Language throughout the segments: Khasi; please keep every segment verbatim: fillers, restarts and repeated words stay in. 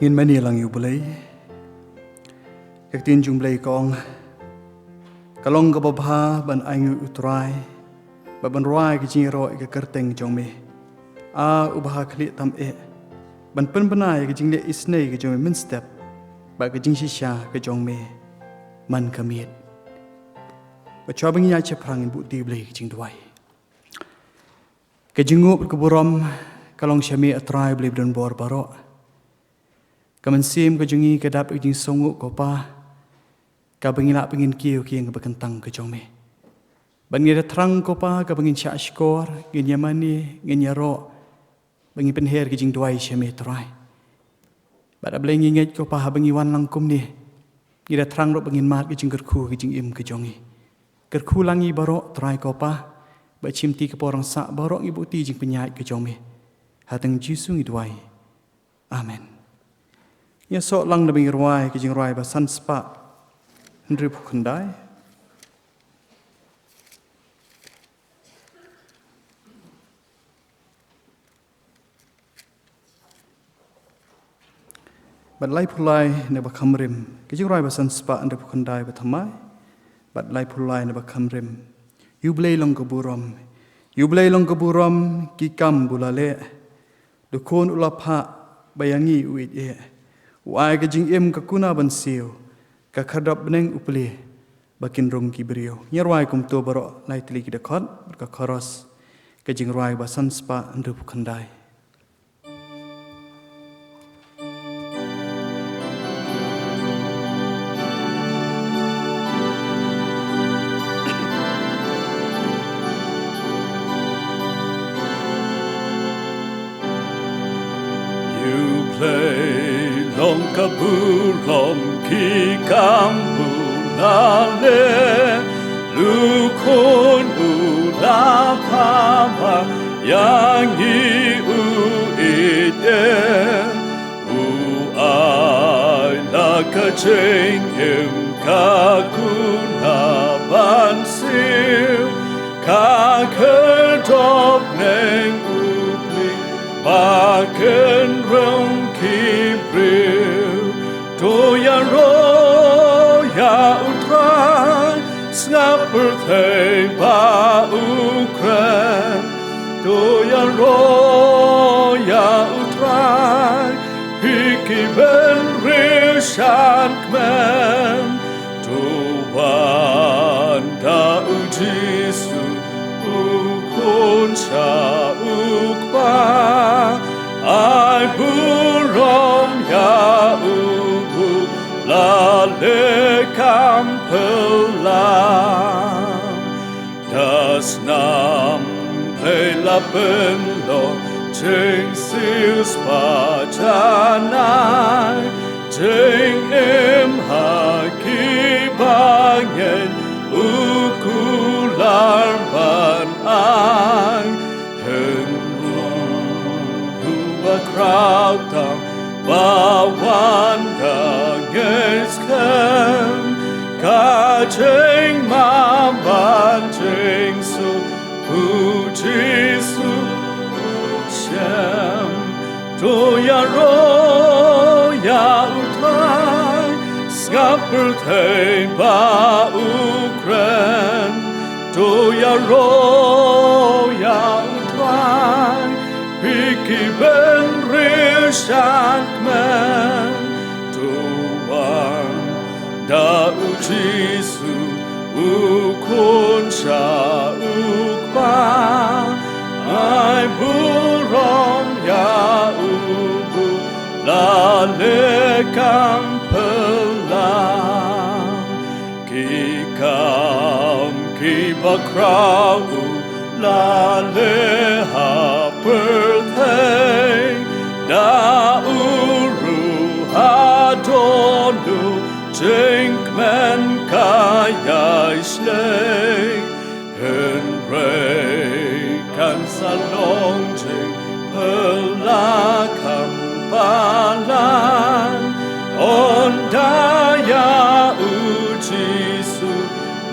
Ngin mane lang ïa U Blei. Ka ktien jong U Blei ka ong, ka long kaba bha ban ainguh ïa U Trai, bad ban rwai ka jingïaroh ïa ka kyrteng jong me. A uba ha khlieh tam eh, ban pynbna ïa ka jingleh isynei ka jong me mynstep, bad ka jingshisha ka jong me man ka miet. Bad shuwa ba ngin ïaid shaphrang, ngin buh ïa U Blei ka jingduwai. Ka jingnguh bad ka burom ka long sha me, A Trai Blei ba don bor baroh. Ka mynsiem ka jong ngi ka dap ïa ka jingsngewnguh, ko Pa, kaba ngi lah ban ngin kiew ïa ka kyntang ka jong me. Bad ngi da thrang, ko Pa, kaba ngin shah shkor, ngin ïamane, ngin ïaroh, ba ngin pynher ka jingduwai sha me, Trai. Bad A Blei, ngi ngeit, ko Pa, haba ngi wan lang kumne, ngi da thrang ruh ba ngin mad ka jingkyrkhu ka jingim ka jong ngi. Kyrkhu lang ïa ngi baroh, Trai, ko Pa, bad shimti ka por ngi sah baroh, ngi buh ïa ka jingpynïaid ka jong me. Ha kyrteng Jisu ngi duwai. Amen. Ngin ïasoh lang da ba ngin rwai ka jingrwai ba san spah hynriewphew khyndai. Bad laiphew lai na ba kham rim. Ka jingrwai ba san spah hynriewphew khyndai ba thymmai, bad laiphew lai na ba kham rim. Ïa U Blei long ka burom. Ïa U Blei long ka burom, ki kam ba u la leh. Da U Khun u la phah, ba ïa ngi u ïeit eh. U ai ka jingim ka kuna ban siew, ka khyrdop bneng u plie, ba kin rung ki briew. Ngin rwai kumto baroh, lai tylli ki dkhot, bad ka chorus, ka jingrwai ba san spah hynriewphew khyndai. Ïa U Blei long ka burom, ki kam ba u la leh. Da U Khun u la phah, ba ïa ngi u ïeit eh. U ai la ka jingim ka kuna ban siew, ka khyrdop bneng u plie, ba kin rung ki briew. To ïaroh ïa U Trai, sngap pyrthei ba u kren. To ïaroh ïa U Trai, phi ki bynriew shan kmen. To wan da U Jisu, U Khun sha U Kpa, ai burom ïa u ba u la leh kam phylla. Da snam Blei la pynlong, jingsiew spah janai, jingim ha ki bangeit u kular ban ai. Hynrei uba khraw tam, ba wan da ngeit skhem, ka jingmam bad jingsuk u Jisu u shem. To ïaroh ïa U Trai, sngap pyrthei ba u kren. To ïaroh ïa U Trai, phi ki bynriew shan kmen. To wan da U Jisu, U Khun sha U Kpa, ai burom ïa u ba u la leh kam phylla. Ki kam kiba khraw u la leh ha pyrthei, da u ruh ha don u jingkmen ka ïai shlei. Hynrei kan sa long jingphylla kham palat, ynda ïa U Jisu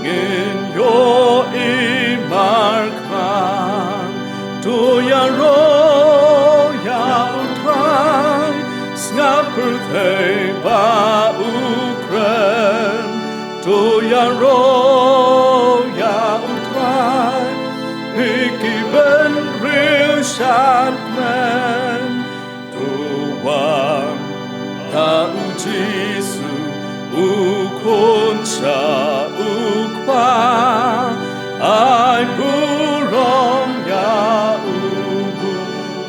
ngin ïohi markhmat. To ïaroh ïa U Trai, sngap pyrthei Ba u kren, to ïaroh ïa u Trai, phi ki bynriew shadkmen, to wan ha u Jisu, u Khun sha u Kpa, ai burom ïa u,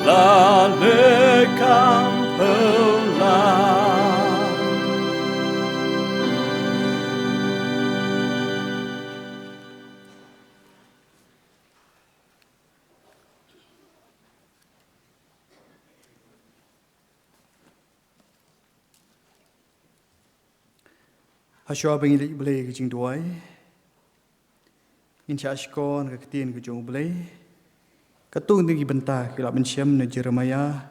lane kam pynlong. Hashwa ba ngin leit Blei ka jingduwai, ngin shah shkor ka ktien ka jong U Blei. Katto katne ki bynta ki la pynshem na Jeremiah,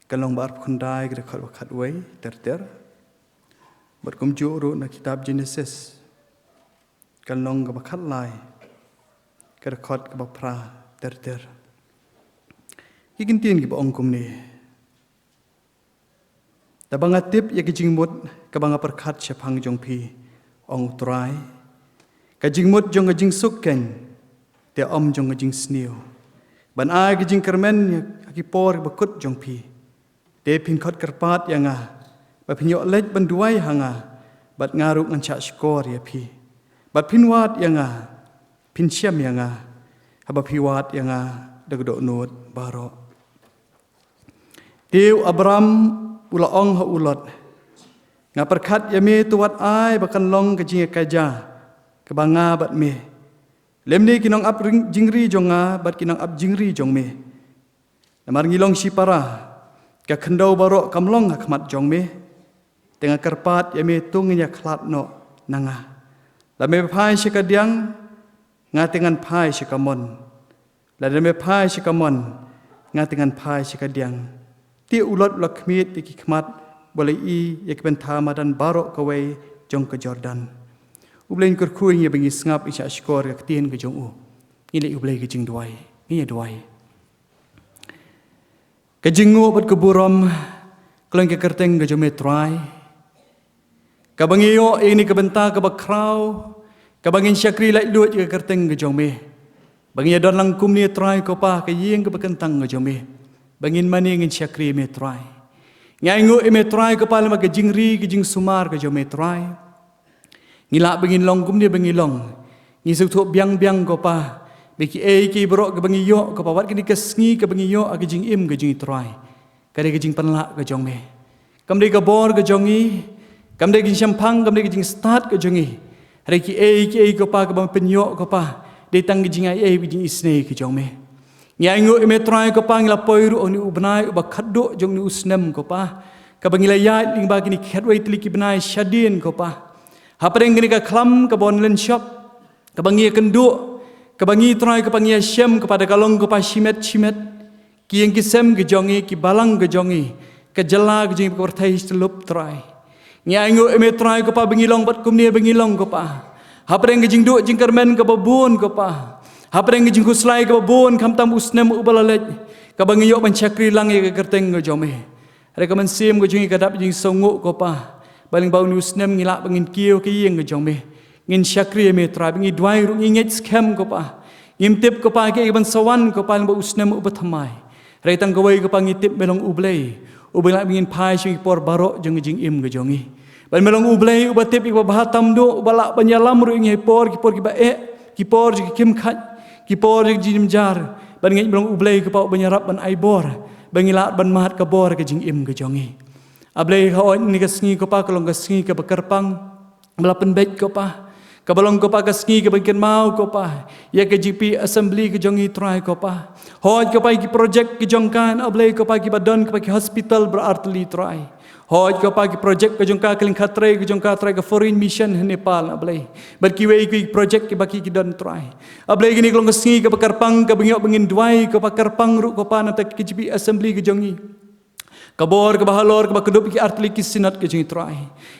ka lynnong ba arphew khyndai, ka dkhot ba khatwei ter ter. Bad kumjuh ruh na kitab Genesis, ka lynnong kaba khatlai, ka dkhot kaba phra ter ter. Ki kyntien kiba ong kumne. Te ba nga tip ïa ka jingmut kaba nga pyrkhat shaphang jong phi, ong U Trai, ka jingmut jong ka jingsuk keiñ, te ym jong ka jingsniew, ban ai ka jingkyrmen ha ki por kiba kut jong phi. Te phin khot kyrpad ïa nga, ba phin ïoh leit ban duwai ha nga, bad nga ruh ngan shah shkor ïa phi. Bad phin wad ïa nga, phin shem ïa nga, haba phi wad ïa nga da ka dohnud baroh. Te u Abram u la ong ha u Lot, nga pyrkhat ïa me, to wat ai ba kan long ka jingïakajia kaba nga bad me, lymne ki nongap ring-, jingri jong nga bad ki nongap jingri jong me. Namar ngi long shipara, ka khyndew baroh kam long ha khmat jong me. Te nga kyrpad ïa me, to ngin ïakhlad noh na nga. Lada me phai sha ka diang, nga te ngan phai sha ka mon. Lada me phai sha ka mon, nga te ngan phai sha ka diang. Te u Lot u la khmied ïa ki khmat, ba u la ïohi ïa ki bynta madan baroh kawei jong ka Jordan. U Blei un kyrkhu ïa ngi ba ngin sngap, ngin shah shkor ka ktien ka jong u. Ngin leit U Blei ka jingduwai. Ngin ïa duwai. Ka jingnguh bad ka burom ka long ka kyrteng ka jong me Trai. Kaba ngi ïoh ïa kane ka bynta kaba khraw, kaba ngin shakri laitluid ïa ka kyrteng ka jong me. Ba ngin ïa don lang kumne Trai ko Pa, ka ïing kaba kyntang ka jong me. Ba ngin mane ngin shakri me Trai. Ngi ainguh ïa me Trai ko Pa, lem bad ka jingri ka jingsumar ka jong me Trai. Ngi lah ba ngin long kumne ba ngi long. Ngi sngewthuh biang biang ko Pa, ba kiei kiei baroh kaba ngi ïoh ko Pa, wat kane ka sngi kaba ngi ïoh ha ka jingim ka jong ngi Trai, ka dei ka jingpynlah ka jong me. Kam dei ka bor ka jong ngi, kam dei ka jingshemphang, kam dei ka jingstad ka jong ngi. Hynrei kiei kiei ko Pa kaba me pynïoh ko Pa, dei tang ka jingaiei bad ka jingisynei ka jong me. Ngi ainguh ïa me Trai ko Pa, ngi la poi ruh ha une u bnai uba khatduh jong une u snem ko Pa, kaba ngi la ïaid lyngba kine ki khatwei tylli ki bnai shadien ko Pa. Hapdeng kane ka khlam kaba wan lynshop, kaba ngi ïakynduh, kaba ngi Trai ko Pa ngi ïashem ko Pa, da ka long ko Pa shimet shimet, ki ïing ki sem ki jong ngi, ki balang ki jong ngi, ka jylla ki jong ngi, ka pyrthei shityllup Trai. Ngi ainguh ïa me Trai ko Pa ba ngi long bad kumne ba ngi long ko Pa. Hapdeng ka jingduh jingkyrmen kaba bun ko Pa, hapdeng ka jingkhuslai kaba bun, khamtam u snem uba la leit, kaba ngi ïoh ban shakri lang ïa ka kyrteng ka jong me. Hynrei ka mynsiem ka jong ngi ka dap jingsngewnguh ko Pa, ba lyngba une u snem ngi lah ba ngin kiew ha ka ïing ka jong me. Ngin shakri ïa me Trai, ba ngi duwai ruh ngi ngeit skhem ko Pa. Ngim tip ko Pa kiei ban sa wan ko Pa lyngba u snem uba thymmai. Hynrei tang kawei ko Pa ngi tip me long U Blei uba lah ba ngin phai sha ki por baroh jong ka jingim ka jong ngi. Bad me long U Blei uba tip ïa kiba bha tam duh, uba lah ban ïalam ruh ïa ngi ha ki por, ki por kiba eh, ki por jong ki khim khait, ki por jong ka jingjynjar. Bad ngeit me long U Blei ko Pa uban ïarap ban ai bor, ba ngi lah ban mad ka bor ka jingim ka jong ngi. A Blei, hooid kane ka sngi ko Pa ka long ka sngi kaba kyrpang, ba la pynbeit ko Pa, kaba long ko Pa ka sngi kaba ngi kynmaw ko Pa ïa ka G P Assembly ka jong ngi Trai ko Pa. Hooid ko Pa ïa ki project ki jong ka, A Blei ko Pa, kiba don ko Pa, ki hospital ba ar tylli Trai. Hooid ko Pa ki project ka jong ka, ka lyngkha trei ka jong ka Trai, ka foreign mission ha Nepal A Blei, bad kiwei kiwei ki project kiba ki ki don Trai. A Blei kane ka long ka sngi kaba kyrpang, kaba ngi ïoh ba ngin duwai ko Pa, kyrpang ruh ko Pa na ka bynta ka G P Assembly ka jong ngi. Ka bor kaba halor kaba kdup ïa ki artylli ki synod ka jong ngi Trai.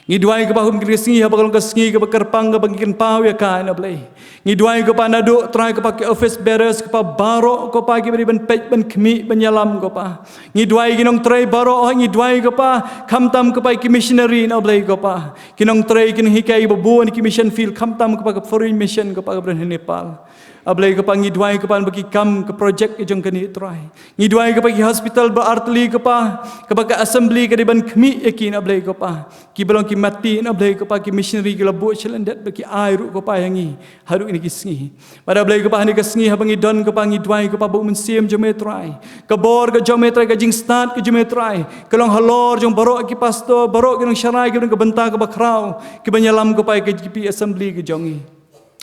Ngi duwai kaba ha kane ka sngi haba ka long ka sngi kaba kyrpang kaba ngi kynpaw ïa ka, na Blei. Ngi duwai kaba naduh Trai kaba ki office bearers kaba baroh kaba kiba dei ban peit ban khmih ban ïalam kaba. Ngi duwai ki nongtrei baroh, ngi duwai kaba khamtam kaba ki missionary, na Blei kaba. Ki nongtrei ki nonghikai ba bun ki mission field khamtam kaba ka foreign mission kaba ka bren ha Nepal. A Blei kaba ngi duwai kaba ba ki kam ka project ki jong kane Trai. Ngi duwai kaba ki hospital ba artylli kaba, kaba ka assembly ka dei ban khmih ïa ki, na Blei kaba. Kiba long ki mati, na Blei kaba ki missionary ki la buh sha lyndet ba ki ai ruh kaba ïa ngi. Haduh kine ki sngi. Bad a Blei kaba ha kane ka sngi haba ngi don kaba ngi duwai kaba ba u Mynsiem jong me Trai. Ka bor ka jong me Trai, ka jingstad ka jong me Trai. Ka long halor jong baroh ki pastor, baroh ki nongsharai kiba don ka bynta kaba khraw. Kiba ïalam kaba ïa ka G P assembly ka jong ngi.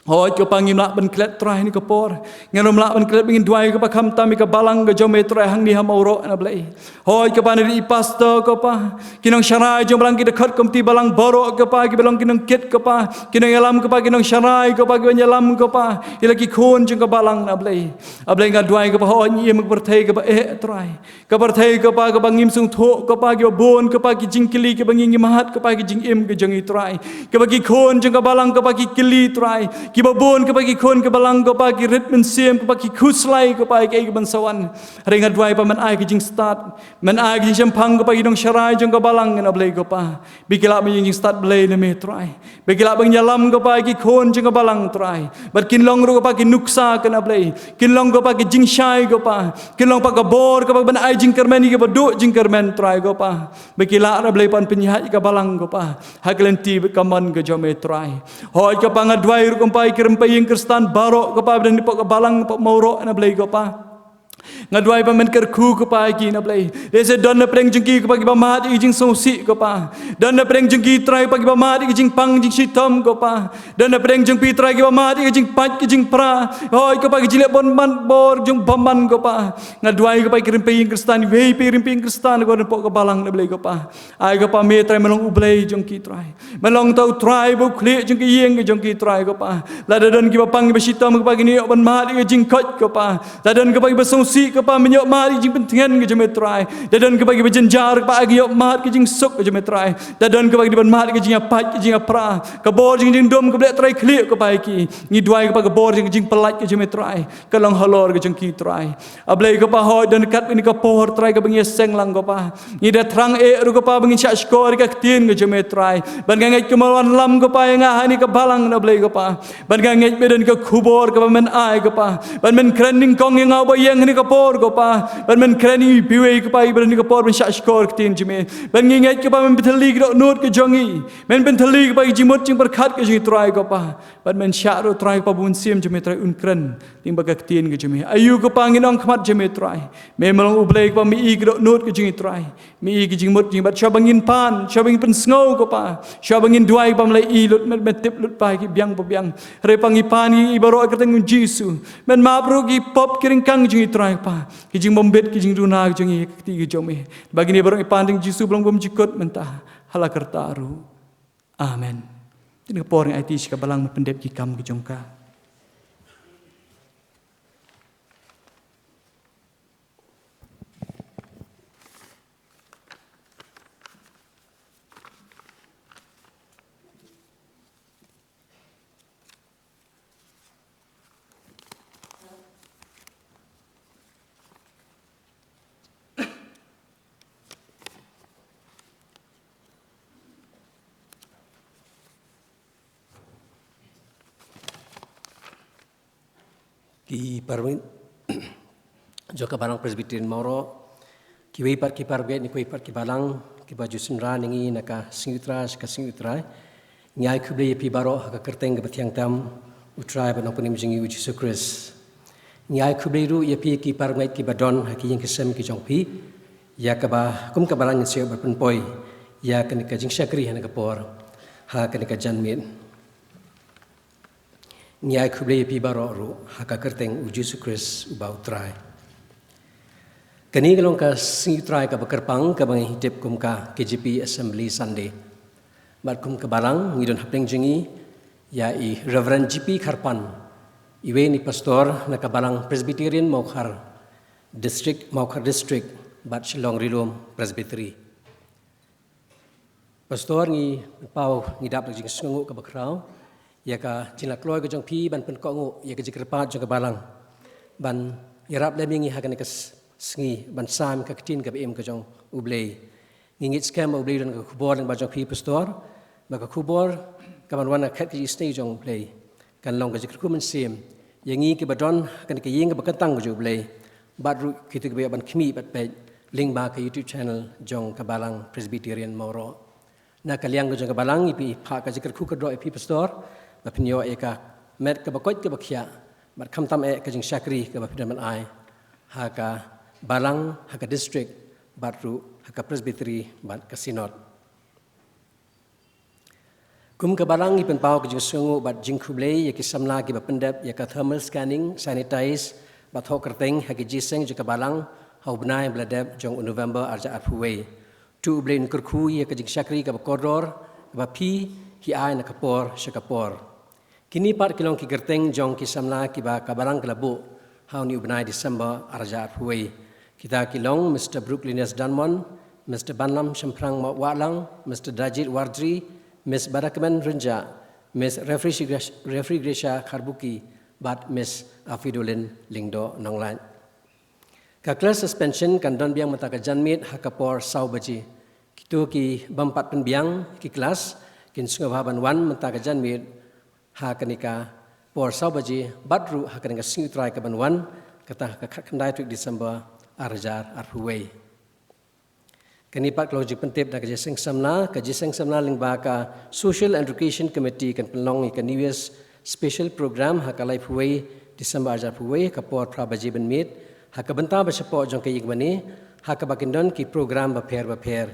Hooid kaba ngim lah ban klet Trai ha kane ka por. Ngim lah ban klet ba ngin duwai kaba khamtam ïa ka balang ka jong me Trai hangne ha Mawroh, na Blei. Hooid kaba na ri i pastor kaba. Ki nongsharai jong balang, ki dkhot komiti balang baroh kaba, kiba long ki nongkit kaba. Ki nongïalam kaba, ki nongsharai kaba, kiba ïalam kaba. Ïa la ki khun jong ka balang, na Blei. A Blei nga duwai kaba hooid ngi im ha ka pyrthei kaba eh Trai. Ka pyrthei kaba, kaba ngim sngewthuh kaba, kiba bun kaba ki jingkylli kiba ngi ngim mad kaba ki jingim ka jong ngi Trai. Kaba ki khun jong ka balang kaba ki kylli Trai. Kiba bun kaba ki khun ka balang kaba ki rit mynsiem kaba ki khuslai kaba ki, ki ban sa wan. Hynrei nga duwai ba men ai ka jingstad, men ai ka jingshemphang kaba ki nongsharai jong ka balang, na Blei kaba. Ba ki lah ban ïoh jingstad Blei na me Trai. Ba ki lah ban ïalam kaba ïa ki khun jong ka balang Trai. Bad kin long ruh kaba ki nuksa, na Blei. Kin long kaba ki jingshai kaba. Kin long ba ka bor kaba ban ai jingkyrmen ïa kiba duh jingkyrmen Trai kaba. Ba ki lah, na Blei, ban pynïaid ïa ka balang kaba. Ha ka lynti bad ka mon ka jong me Trai. Hooid kaba nga duwai ruh kaba ïa ki rympei ïing Khristan baroh kaba ba don hapoh ka balang kaba Mawroh, na Blei kaba. Nga duwai ba men kyrkhu kaba ïa ki, na Blei. Lehse don na pdeng jong ki kaba kiba mad ïa ki jingsngewsih kaba. Don na pdeng jong ki Trai kaba kiba mad ïa ki jingpang jingshitom kaba. Don na pdeng jong phi Trai kiba mad ïa ki jingpait ki jingpra. Hooid kaba ki jingleh bun man bor jong bymman kaba. Nga duwai kaba ïa ki rympei ïing Khristan, iwei pa iwei rympei ïing Khristan kaba don hapoh ka balang, na Blei kaba. Ai kaba me Trai men long u Blei jong ki Trai. Men long uta u Trai ba u khlieh jong ki ïing ki jong ki Trai kaba. Lada don kiba pang kiba shitom kaba kin ïoh ban mad ïa ka jingkoit kaba. Lada don kaba kiba sngewsih kaba men ïoh mad ïa ka jingpyntngen ka jong me Trai. Lada don kaba kiba jynjar kaba kin ïoh mad ïa ka jingsuk ka jong me Trai. Lada don kaba kin ban mad ïa ka jingïapait ka jingïapra. Ka bor jong ka jingdum kaba leh Trai khlieh kaba ïa ki. Ngi duwai kaba ka bor jong ka jingpyllait ka jong me Trai. Ka long halor ka jong ki Trai. A Blei kaba hooid don katba ïa kane ka por Trai kaba ngi ïaseng lang kaba. Ngi da thrang eh ruh kaba ba ngin shah shkor ïa ka ktien ka jong me Trai. Bad nga ngeit kumba wan lam kaba ïa nga ha kane ka balang, na Blei kaba. Bad nga ngeit ba don ka khubor kaba men ai kaba. Bad men kren nyngkong ïa nga uba ïeng ha kane ka por kaba. Bad men kren ïa iwei pa iwei kaba ïa ba don ha kane ka por ban shah shkor ïa ka ktien jong me. Bad ngi ngeit kaba men pynthylli ïa ka dohnud ka jong ngi. Men pynthylli ïa kaba ïa ka jingmut jingpyrkhat ka jong ngi Trai kaba. Bad men shah ruh Trai kaba u Mynsiem jong me Trai un kren lyngba ka ktien ka jong me. Aïu kaba ngin ong khmat jong me Trai. Me men long u Blei kaba me i ka dohnud ka jong ngi Trai. Me i ka jingmut jong ngi bad shuwa ba ngin pan, shuwa ba ngin pynsngew kaba. Shuwa ba ngin duwai kaba me la i lut, me, me tip lut ba ki biang ba biang. Hynrei ba ngi pan ïa i baroh ha ka kyrteng u Jisu. Men map ruh ki pop ki ryngkang jong ngi Trai kaba. Ki jingbymbit ki jingduna jong ngi ha ka kti ka jong me. Ba kine baroh ngi pan ha ka kyrteng u Jisu ba long bymjukut mynta. Ha la karta ruh. Amen. Kane ka por ngi aiti sha ka balang ban pyndep ki kam ki jong ka. Ki para bangeit jong ka Balang Presbyterian Mawroh, kiwei pat ki para bangeit na kiwei pat ki balang, kiba ju synran ïa ngi na ka Sngi U Trai sha ka Sngi U Trai. Ngi ai khublei ïa phi baroh ha ka kyrteng kaba thiang tam U Trai bad Nongpynim jong ngi U Jisu Khrist. Ngi ai khublei ruh ïa phi ki para bangeit kiba don ha ki ïing ki sem ki jong phi, ïa kaba kum ka balang ngin sa ïoh ban pynpoi ïa kane ka jingshakri ha kane ka por, ha kane ka janmiet. Ngi ai khublei ïa phi baroh ruh ha ka kyrteng U Jisu Khrist uba U Trai. Kane ka long ka Sngi U Trai kaba kyrpang kaba ngi tip kum ka K J P Assembly Sunday. Bad kum ka balang ngi don hapdeng jong ngi ïa i Reverend G P Kharpan, iwei na i pastor na ka Balang Presbyterian Mawkhar District, Mawkhar District, bad Shillong Rilum Presbytery. Pastor, ngi paw ngi dap da ka jingsngewnguh kaba khraw ïa ka jinglaitluid ka jong phi ban pynkohnguh ïa ka jingkyrpad jong ka balang ban ïarap lem ïa ngi ha kane ka s-, sngi ban sam ka ktien kaba im ka jong U Blei. Ngi ngeit skhem ba U Blei u don ka khubor lyngba jong phi, Pastor, ba ka khubor kaban wan na ka khet ka jingisynei jong U Blei kan long ka jingkyrkhu mynsiem ïa ngi kiba don ha kane ka ïing kaba kyntang ka jong U Blei, bad ruh kito kiba ïoh ban khmih bad peit lyngba ka YouTube channel jong ka Balang Presbyterian Mawroh. Na ka liang ka jong ka balang, ngi phah ka jingkyrkhu kyrdoh ïa phi, Pastor, ba phin ïoh ïa ka met kaba koit kaba khiah bad khamtam eh ka jingshakri kaba phi don ban ai ha ka balang, ha ka district, bad ruh ha ka Presbytery bad ka Synod. Kum ka balang, ngi pynpaw ka jingsngewnguh bad jingkhublei ïa ki samla kiba pyndep ïa ka thermal scanning, sanitize bad thoh kyrteng ha ki jingïaseng jong ka balang ha u bnai ba la dep jong u November arhajar arphew wei. To U Blei un kyrkhu ïa ka jingshakri kaba kordor kaba phi hi ai na ka por sha ka por. Kine pat ki long ki kyrteng jong ki samla kiba ka balang ka la buh ha une u bnai December arhajar arphew wei. Kita ki long Mister Brooklyness Danmon, Mister Banlam Shemphrang Wahlang, Mister Dajit Wardri, Miss Barakmen Rynjah, Miss Refrigresha Kharbuki bad Miss Afidolin Lyngdoh Nonglait. Ka class suspension kan don biang mynta ka janmiet ha ka por saw baje. Kito ki bym pat pynbiang ki class kin sngewbha ban wan mynta ka janmiet ha kane ka por saw baje bad ruh ha kane ka sngi U Trai kaban wan, kata ha ka khatkhyndai tarik December arhajar arphew wei. Kane pat ka long jingpyntip na ka jingïaseng samla, ka jingïaseng samla lyngba ka Social and Recreation Committee kan pynlong ïa ka New Year's Special Program ha ka laiphew wei December arhajar arphew wei, ka por phra baje ban miet ha ka bynta ba shapoh jong ka ïingmane ha kaba kin don ki program bapher bapher.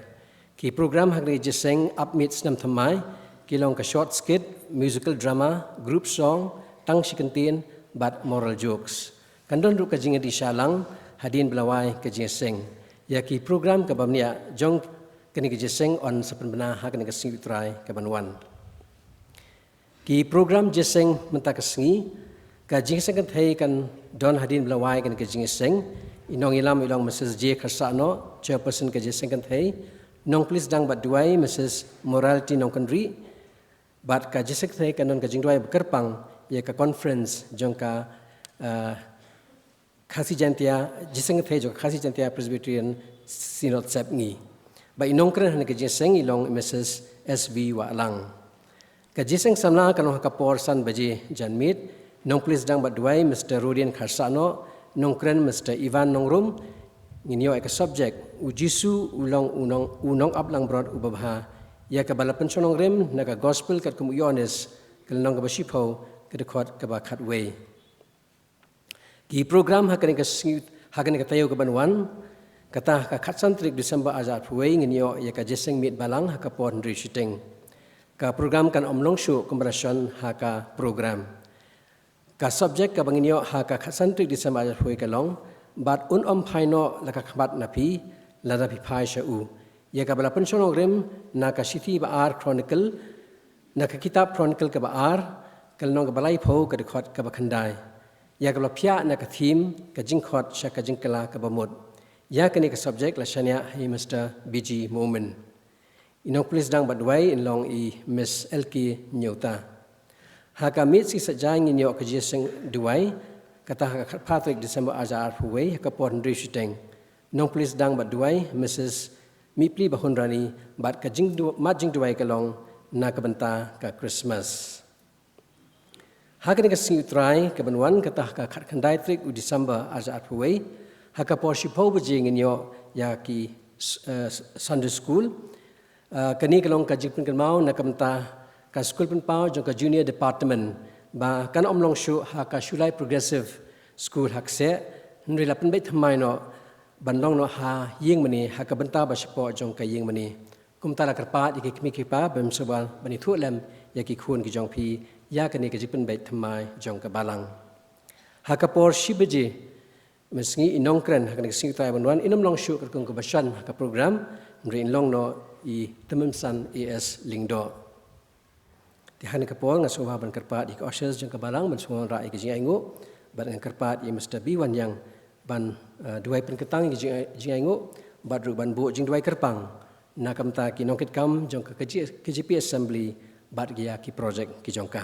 Ki program ha kane ka jingïaseng ap miet snem thymmai ki long ka short skit, musical drama, group song, tang shi kyntien bad moral jokes. Kan don ruh ka jingïadei shah lang hadien ba la wai ka jingïaseng. Ïa ki program kiba bniah jong kane ka jingïaseng yn sa pynbna ha kane ka sngi U Trai kaban wan. Ki program jingïaseng mynta ka sngi, ka jingïaseng kynthei kan don hadien ba la wai kane ka jingïaseng. I nongïalam i long Missus J Kharsahnoh, Chairperson ka jingïaseng kynthei, nongpulit sdang bad duwai Missus Morality Nongkynrih, bad ka jingïaseng kynthei kan don ka jingduwai ba kyrpang ïa ka conference jong ka, eh, Khasi Jaintia, jingïaseng kynthei jong ka Khasi Jaintia Presbyterian Synod Sepngi. Bad i nongkren ha kane ka jingïaseng i long Missus S V Wahlang. Ka jingïaseng samla kan long ha ka por san baje janmiet, nongpulit sdang bad duwai Mister Rodian Kharsahnoh, nongkren Mister Ivan Nongrum. Ngin ïoh ïa ka subject U Jisu u long u nong, u nongaplangbrot uba bha, ïa kaba la pynshong nongrim na ka Gospel katkum u Ïoannis, ka lynnong kaba shiphew, ka dkhot kaba khatwei. Ki program ha kane ka sngi, ha kane ka taïew kaban wan, kata ha ka khatsan tarik December arhajar arphew wei ngin ïoh ïa ka jingïaseng miet balang ha ka por hynriew shiteng. Ka program kan ym long shuh kumba la shon ha ka program. Ka subject kaba ngin ïoh ha ka khatsan tarik December arhajar arphew wei ka long, Bad un ym phai noh la ka khmat na phi, lada phi phai sha u. Ïa kaba la pynshong nongrim na ka shithi ba ar Chronicle, na ka kitab Chronicle kaba ar, ka lynnong kaba laiphew, ka dkhot kaba khyndai. Ïa kaba la phiah na ka theme, ka jingkhot sha ka jingkylla kaba mut. Ïa kane ka subject la shaniah ha i Mister B G Momin. I nongpulit sdang bad duwai in long i Miss L K Nyota. Ha ka miet sngi Saitjaiñ ngin ïoh ka jingïaseng duwai, kata ha ka khatphra tarik December arhajar arphew wei, ha ka por hynriew shiteng. Nongpulit sdang bad duwai, Missus Mipli Bahunrani, bad ka jingdu-, mat jingduwai ka long na ka bynta ka Christmas. Ha kane ka sngi U Trai kaban wan, kata ha ka khatkhyndai tarik u December arhajar arphew wei, ha ka por shiphew baje ngin ïoh ïa ki s-, eh, s-, Sunday School. Eh, kane ka long ka jingpynkynmaw na ka bynta ka skul pynpaw jong ka Junior Department, ba kan ym long shuh ha ka Shulai Progressive School ha Kseh, hynrei la pynbeit thymmai noh ban long noh ha ïingmane, ha ka bynta ba shapoh jong ka ïingmane. Kumta la kyrpad ïa ki kmie ki kpa bym sngewbha ban ïathuh lem ïa ki khun ki jong phi ïa kane ka jingpynbeit thymmai jong ka balang. Ha ka por shi baje mynsngi, i nongkren ha kane ka sngi U Trai ban wan in ym long shuh katkum kaba shon ha ka program, hynrei in long noh i Tymmensan A S Lyngdoh. Te ha kane ka por nga sngewbha ban kyrpad ïa ki ushers jong ka balang ban sngewbha ban rah ïa ka jingainguh, bad ngan kyrpad ïa Mister B Wanniang ban, eh, duwai pynkyntang ïa ka jing, jingainguh bad ruh ban buh jingduwai kyrpang na ka bynta ki nongkitkam jong ka K G, K G P Assembly bad ïa ki projek ki jong ka.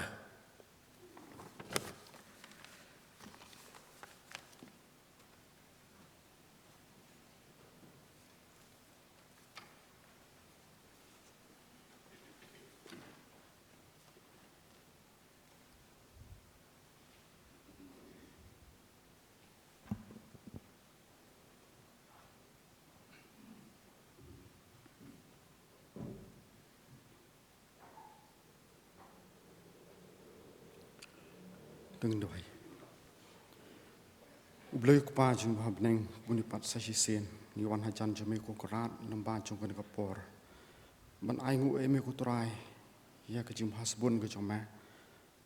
Tang duwai. U Blei u Kpa jong u ha bneng, bun ïa pat sa shisien ngi wan hajan jong me ko Kynrad, lyngba jong kane ka por ban ainguh ïa me ko Trai ïa ka jingbha sbun ka jong me,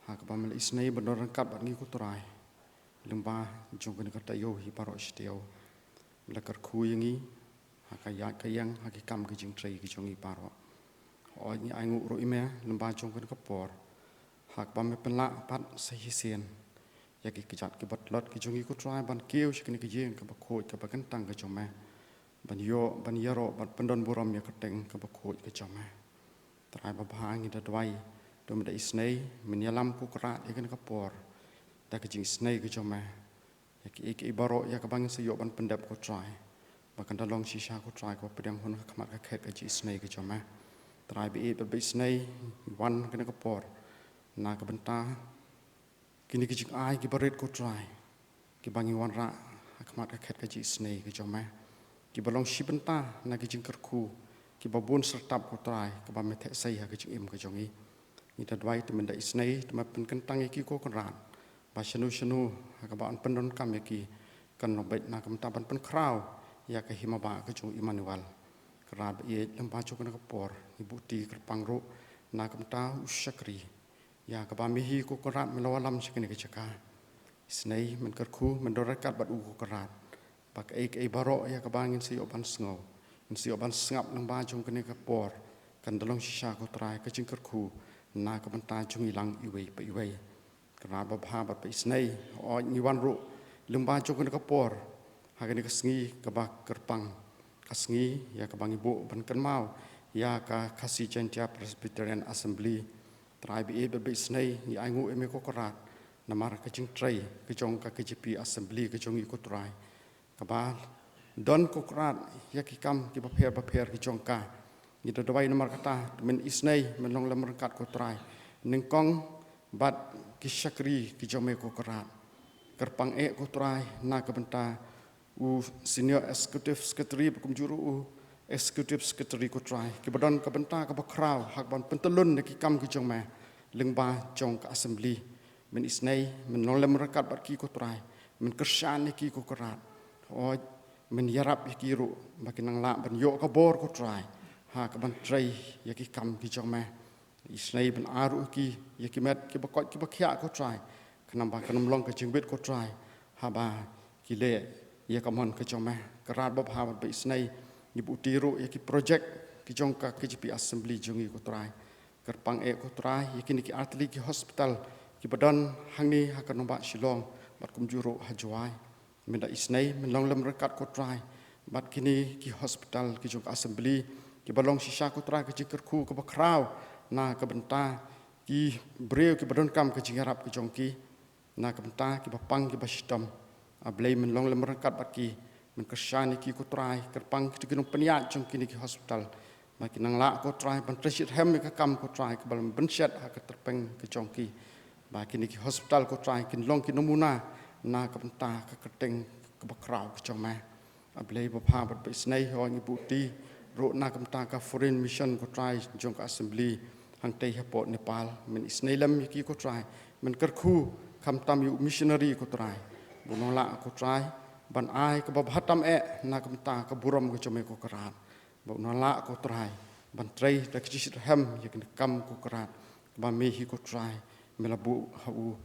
ha kaba me la isynei ban don ryngkat bad ngi ko Trai, lyngba jong kane ka taïew hi baroh shi taïew. Me la kyrkhu ïa ngi ha ka ïaid ka ïeng, ha ki kam ki jingtrei ki jong ngi baroh. Hooid, ngi ainguh ruh ïa me lyngba jong kane ka por, ha kaba me pynlah pat sa shisien ïa ki kjat kiba tlot ki jong ngi ko Trai ban kiew sha kane ka ïing kaba khuid kaba kyntang ka jong me, ban ïoh ban ïaroh ban pyndon burom ïa ka kyrteng kaba khuid ka jong me. Trai babha, ngi da duwai, to me da isynei, men ïalam ko Kynrad ïa kane ka por da ka jingisynei ka jong me ïa kiei kiei baroh ïa kaba ngin sa ïoh ban pyndep ko Trai, ba kan da long shisha ko Trai kaba pdiang hun ha khmat ka khet ka jingisynei ka jong me. Trai ba ïeit bad ba isynei, ngi wan kane ka por na ka bynta kine ki jingai kiba rit ko Trai, kiba ngi wanrah ha khmat ka khet ka jingisynei ka jong me, kiba long shi bynta na ki jingkyrkhu kiba bun syrtap ko Trai, kaba me theh sei ha ka jingim ka jong ngi. Ngi da duwai, to men da isynei, to me pynkyntang ïa ki ko Kynrad, ba shano shano ha kaba yn pyndonkam ïa ki, kan long beit na ka bynta ban pynkhraw ïa ka hima ba ka jong u Immanuel. Kynrad ba ïeit, lyngba jong kane ka por ngi buh kti kyrpang ruh na ka bynta u shakri ïa kaba me hi ko Kynrad me la wallam sha kane ka jaka. Isynei, men kyrkhu, men don ryngkat bad u ko Kynrad, ba kaei kaei baroh ïa kaba ngin sa ïoh ban sngew, ngin sa ïoh ban sngap lyngba jong kane ka por, kan da long shisha ko Trai ka jingkyrkhu na ka bynta jong ngi lang iwei pa iwei. Kynrad babha bad ba isynei, hooid, ngi wan ruh lyngba jong kane ka por ha kane ka sngi kaba kyrpang, ka sngi ïa kaba ngi buh ban kynmaw ïa ka Khasi Jaintia Presbyterian Assembly. Trai ba ïeit bad ba isynei, ngi ainguh ïa me ko Kynrad namar ka jingtrei ka jong ka K G P Assembly ka jong ngi ko Trai, kaba don ko Kynrad ïa ki kam kiba pher bapher ki jong ka. Ngi da duwai namar kata, to men isynei, men long lem ryngkat ko Trai, nyngkong bad ki shakri ki jong me ko Kynrad. Kyrpang eh ko Trai na ka bynta u Senior Executive Secretary bad kumjuh ruh u Executive Secretary ko Trai, kiba don ka bynta kaba khraw ha kaban pyntyllun ïa ki kam ki jong me lyngba jong ka Assembly. Men isynei, men long lem ryngkat bad ki ko Trai, men kyrshan ïa ki ko Kynrad. Hooid, men ïarap ïa ki ruh ba kin nang lah ban ïoh ka bor ko Trai ha kaban trei ïa ki kam ki jong me. Isynei, ban ai ruh ïa ki ïa ki met kiba koit kiba khiah ko Trai, khnang ba kan ym long ka jingwit ko Trai haba ki leh ïa ka mon ka jong me. Kynrad babha bad ba isynei, ngi buh kti ruh ïa ki projek ki jong ka K G P Assembly jong ngi ko Trai. Kyrpang eh ko Trai ïa kine ki artylli ki hospital kiba don hangne ha ka nongbah Shillong bad kumjuh ruh ha Jowai. Men da isynei, men long lem ryngkat ko Trai bad kine ki hospital ki jong ka Assembly, kiba long shisha ko Trai ka jingkyrkhu kaba khraw na ka bynta ki briew kiba donkam ka jingïarap ka jong ki, na ka bynta kiba pang kiba shitom. A Blei, men long lem ryngkat bad ki, men kyrshan ïa ki ko Trai, kyrpang kito ki nongpynïaid jong kine ki hospital, ba kin nang lah ko Trai ban trei shitrhem ïa ka kam ko Trai kaba la pynshet ha ka tyrpeng ka jong ki, ba kine ki hospital ko Trai kin long ki namuna na ka bynta ka kyrteng kaba khraw ka jong me. A Blei babha bad ba isynei, hooid, ngi buh kti ruh na ka bynta ka Foreign Mission ko Trai jong ka Assembly hangtei hapoh Nepal. Men isynei lem ïa ki ko Trai, men kyrkhu khamtam ïa u missionary ko Trai, ba un nang lah ko Trai ban ai kaba bha tam eh na ka bynta ka burom ka jong me ko Kynrad, ba un nang lah ko Trai ban trei da ka jingshitrhem ïa kane ka kam ko Kynrad, kaba me hi ko Trai me la buh ha u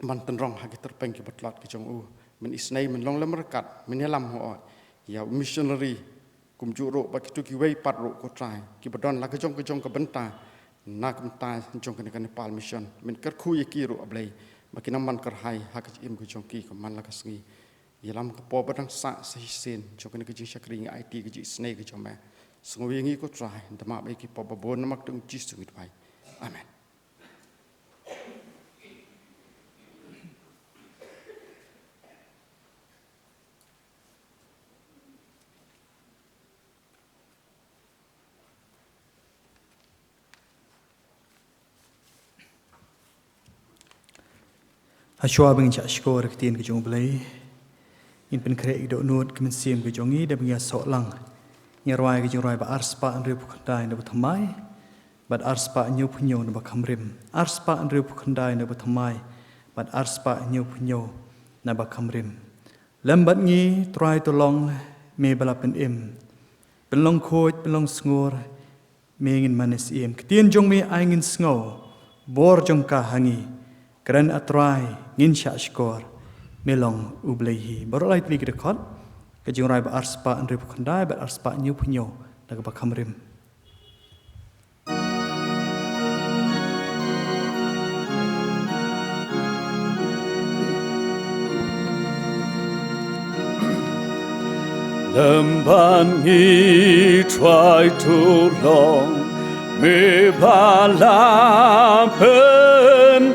ban tynrong ha ki tyrpeng kiba tlot ki jong u. Men isynei, men long lem ryngkat, men ïalam, hooid, ïa u missionary, kumjuh ruh bad kito kiwei pat ruh ko Trai, kiba don la ka jong ka jong ka bynta na ka bynta jong kane ka Nepal Mission. Men kyrkhu ïa ki ruh, A Blei, ba kin nang man kyrhai ha ka jingim ka jong ki ka man la ka sngi. Ïalam ka por ba dang sah sa shisien jong kane ka jingshakri, ngi aiti ka jingisynei ka jong me. Sngewbha ïa ngi ko Trai, da map ïa ki pop ba bun, namar ka kyrteng Jisu ngi duwai. Amen. Hashwa ba ngin shah shkor ïa ka ktien ka jong U Blei, ngin pynkhreh ïa ka dohnud ka mynsiem ka jong ngi da ba ngin ïa soh lang. Ngin rwai ka jingrwai ba arspah hynriewphew khyndai na ba thymmai bad arspah hynñiewphew hynñiew na ba kham rim. Arspah hynriewphew khyndai na ba thymmai bad arspah hynñiewphew hynñiew na ba kham rim. Lem bad ngi Trai, to long me ba la pynim. Pynlong khuid, pynlong sngur, me ngin mane syiem. Ktien jong me ai ngin sngew, bor jong ka ha ngi. Kren, A Trai, ngin shah shkor, me long U Blei hi. Baroh lai tylli ki dkhot, ka jingrwai ba arspah hynriewphew khyndai bad arspah hynñiewphew hynñiew na ka ba kham rim. Lem bad ngi Trai, to long me ba la pynim.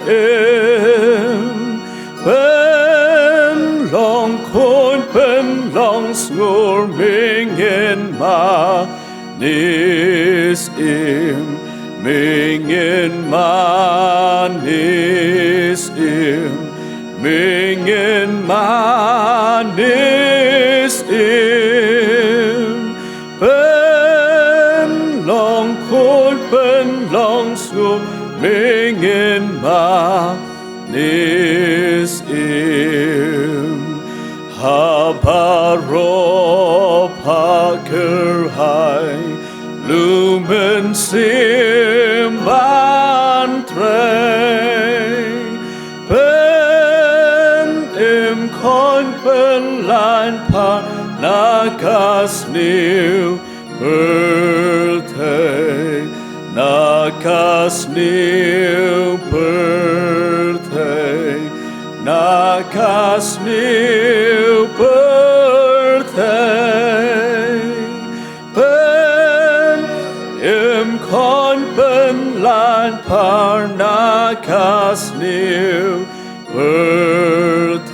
Pynlong khuid, pynlong sngur, me ngin ma- ne syiem, me ngin mane syiem, me ngin mane syiem. Pynlong khuid, pynlong sngur, me ngin ma- ne syiem. Ha baroh pha kyrhai, U Mynsiem ban trei. Pynim khuid, pynlong par na ka sniew pyrthei, na ka sniew pyrthei, na ka sniew pyrthei. Pynim khuid, pynlong par na ka sniew pyrthei.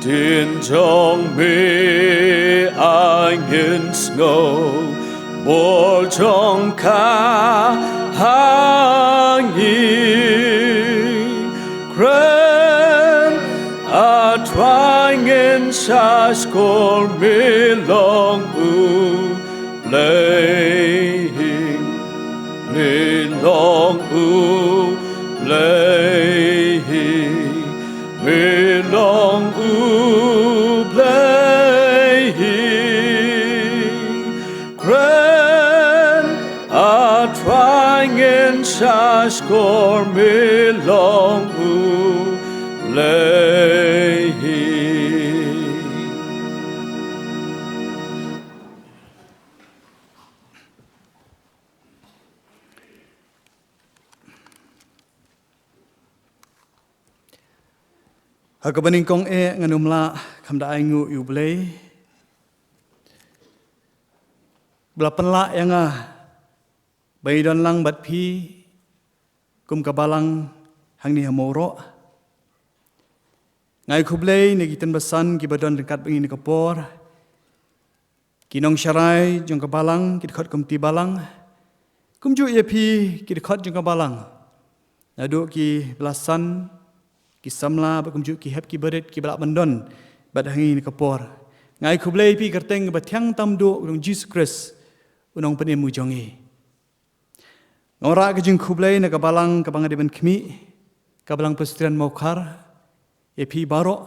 Ktien jong me ai ngin sngew, bor jong ka ha ngi. Kren, A Trai, ngin shah shkor, me long U Blei hi, me long U Blei hi, me long U Blei hi. Kren, A Trai, ngin shah shkor, me long U Blei hi. Ha kaba nyngkong eh ngan ym lah kham da ainguh ïa U Blei ba la pynlah ïa nga ba ngi don lang bad phi kum ka balang hangne ha Mawroh. Nga ai khublei na ki khyndai basan kiba don ryngkat bad ngi ha kane ka por. Ki nongsharai jong ka balang, ki dkhot komiti balang. Kumjuh ïa phi ki dkhot jong ka balang. Naduh ki ba la san, ki samla, bad kumjuh ki hep ki barit, kiba lah ban don bad ha ngi ha kane ka por. Nga ai khublei ïa phi ha ka kyrteng kaba thiang tam duh ka jong U Jisu Khrist, U Nongpynim U jong ngi. Nga wanrah ka jingkhublei na ka balang kaba nga dei ban khmih, ka Balang Presbyterian Mawkhar, ïa phi baroh,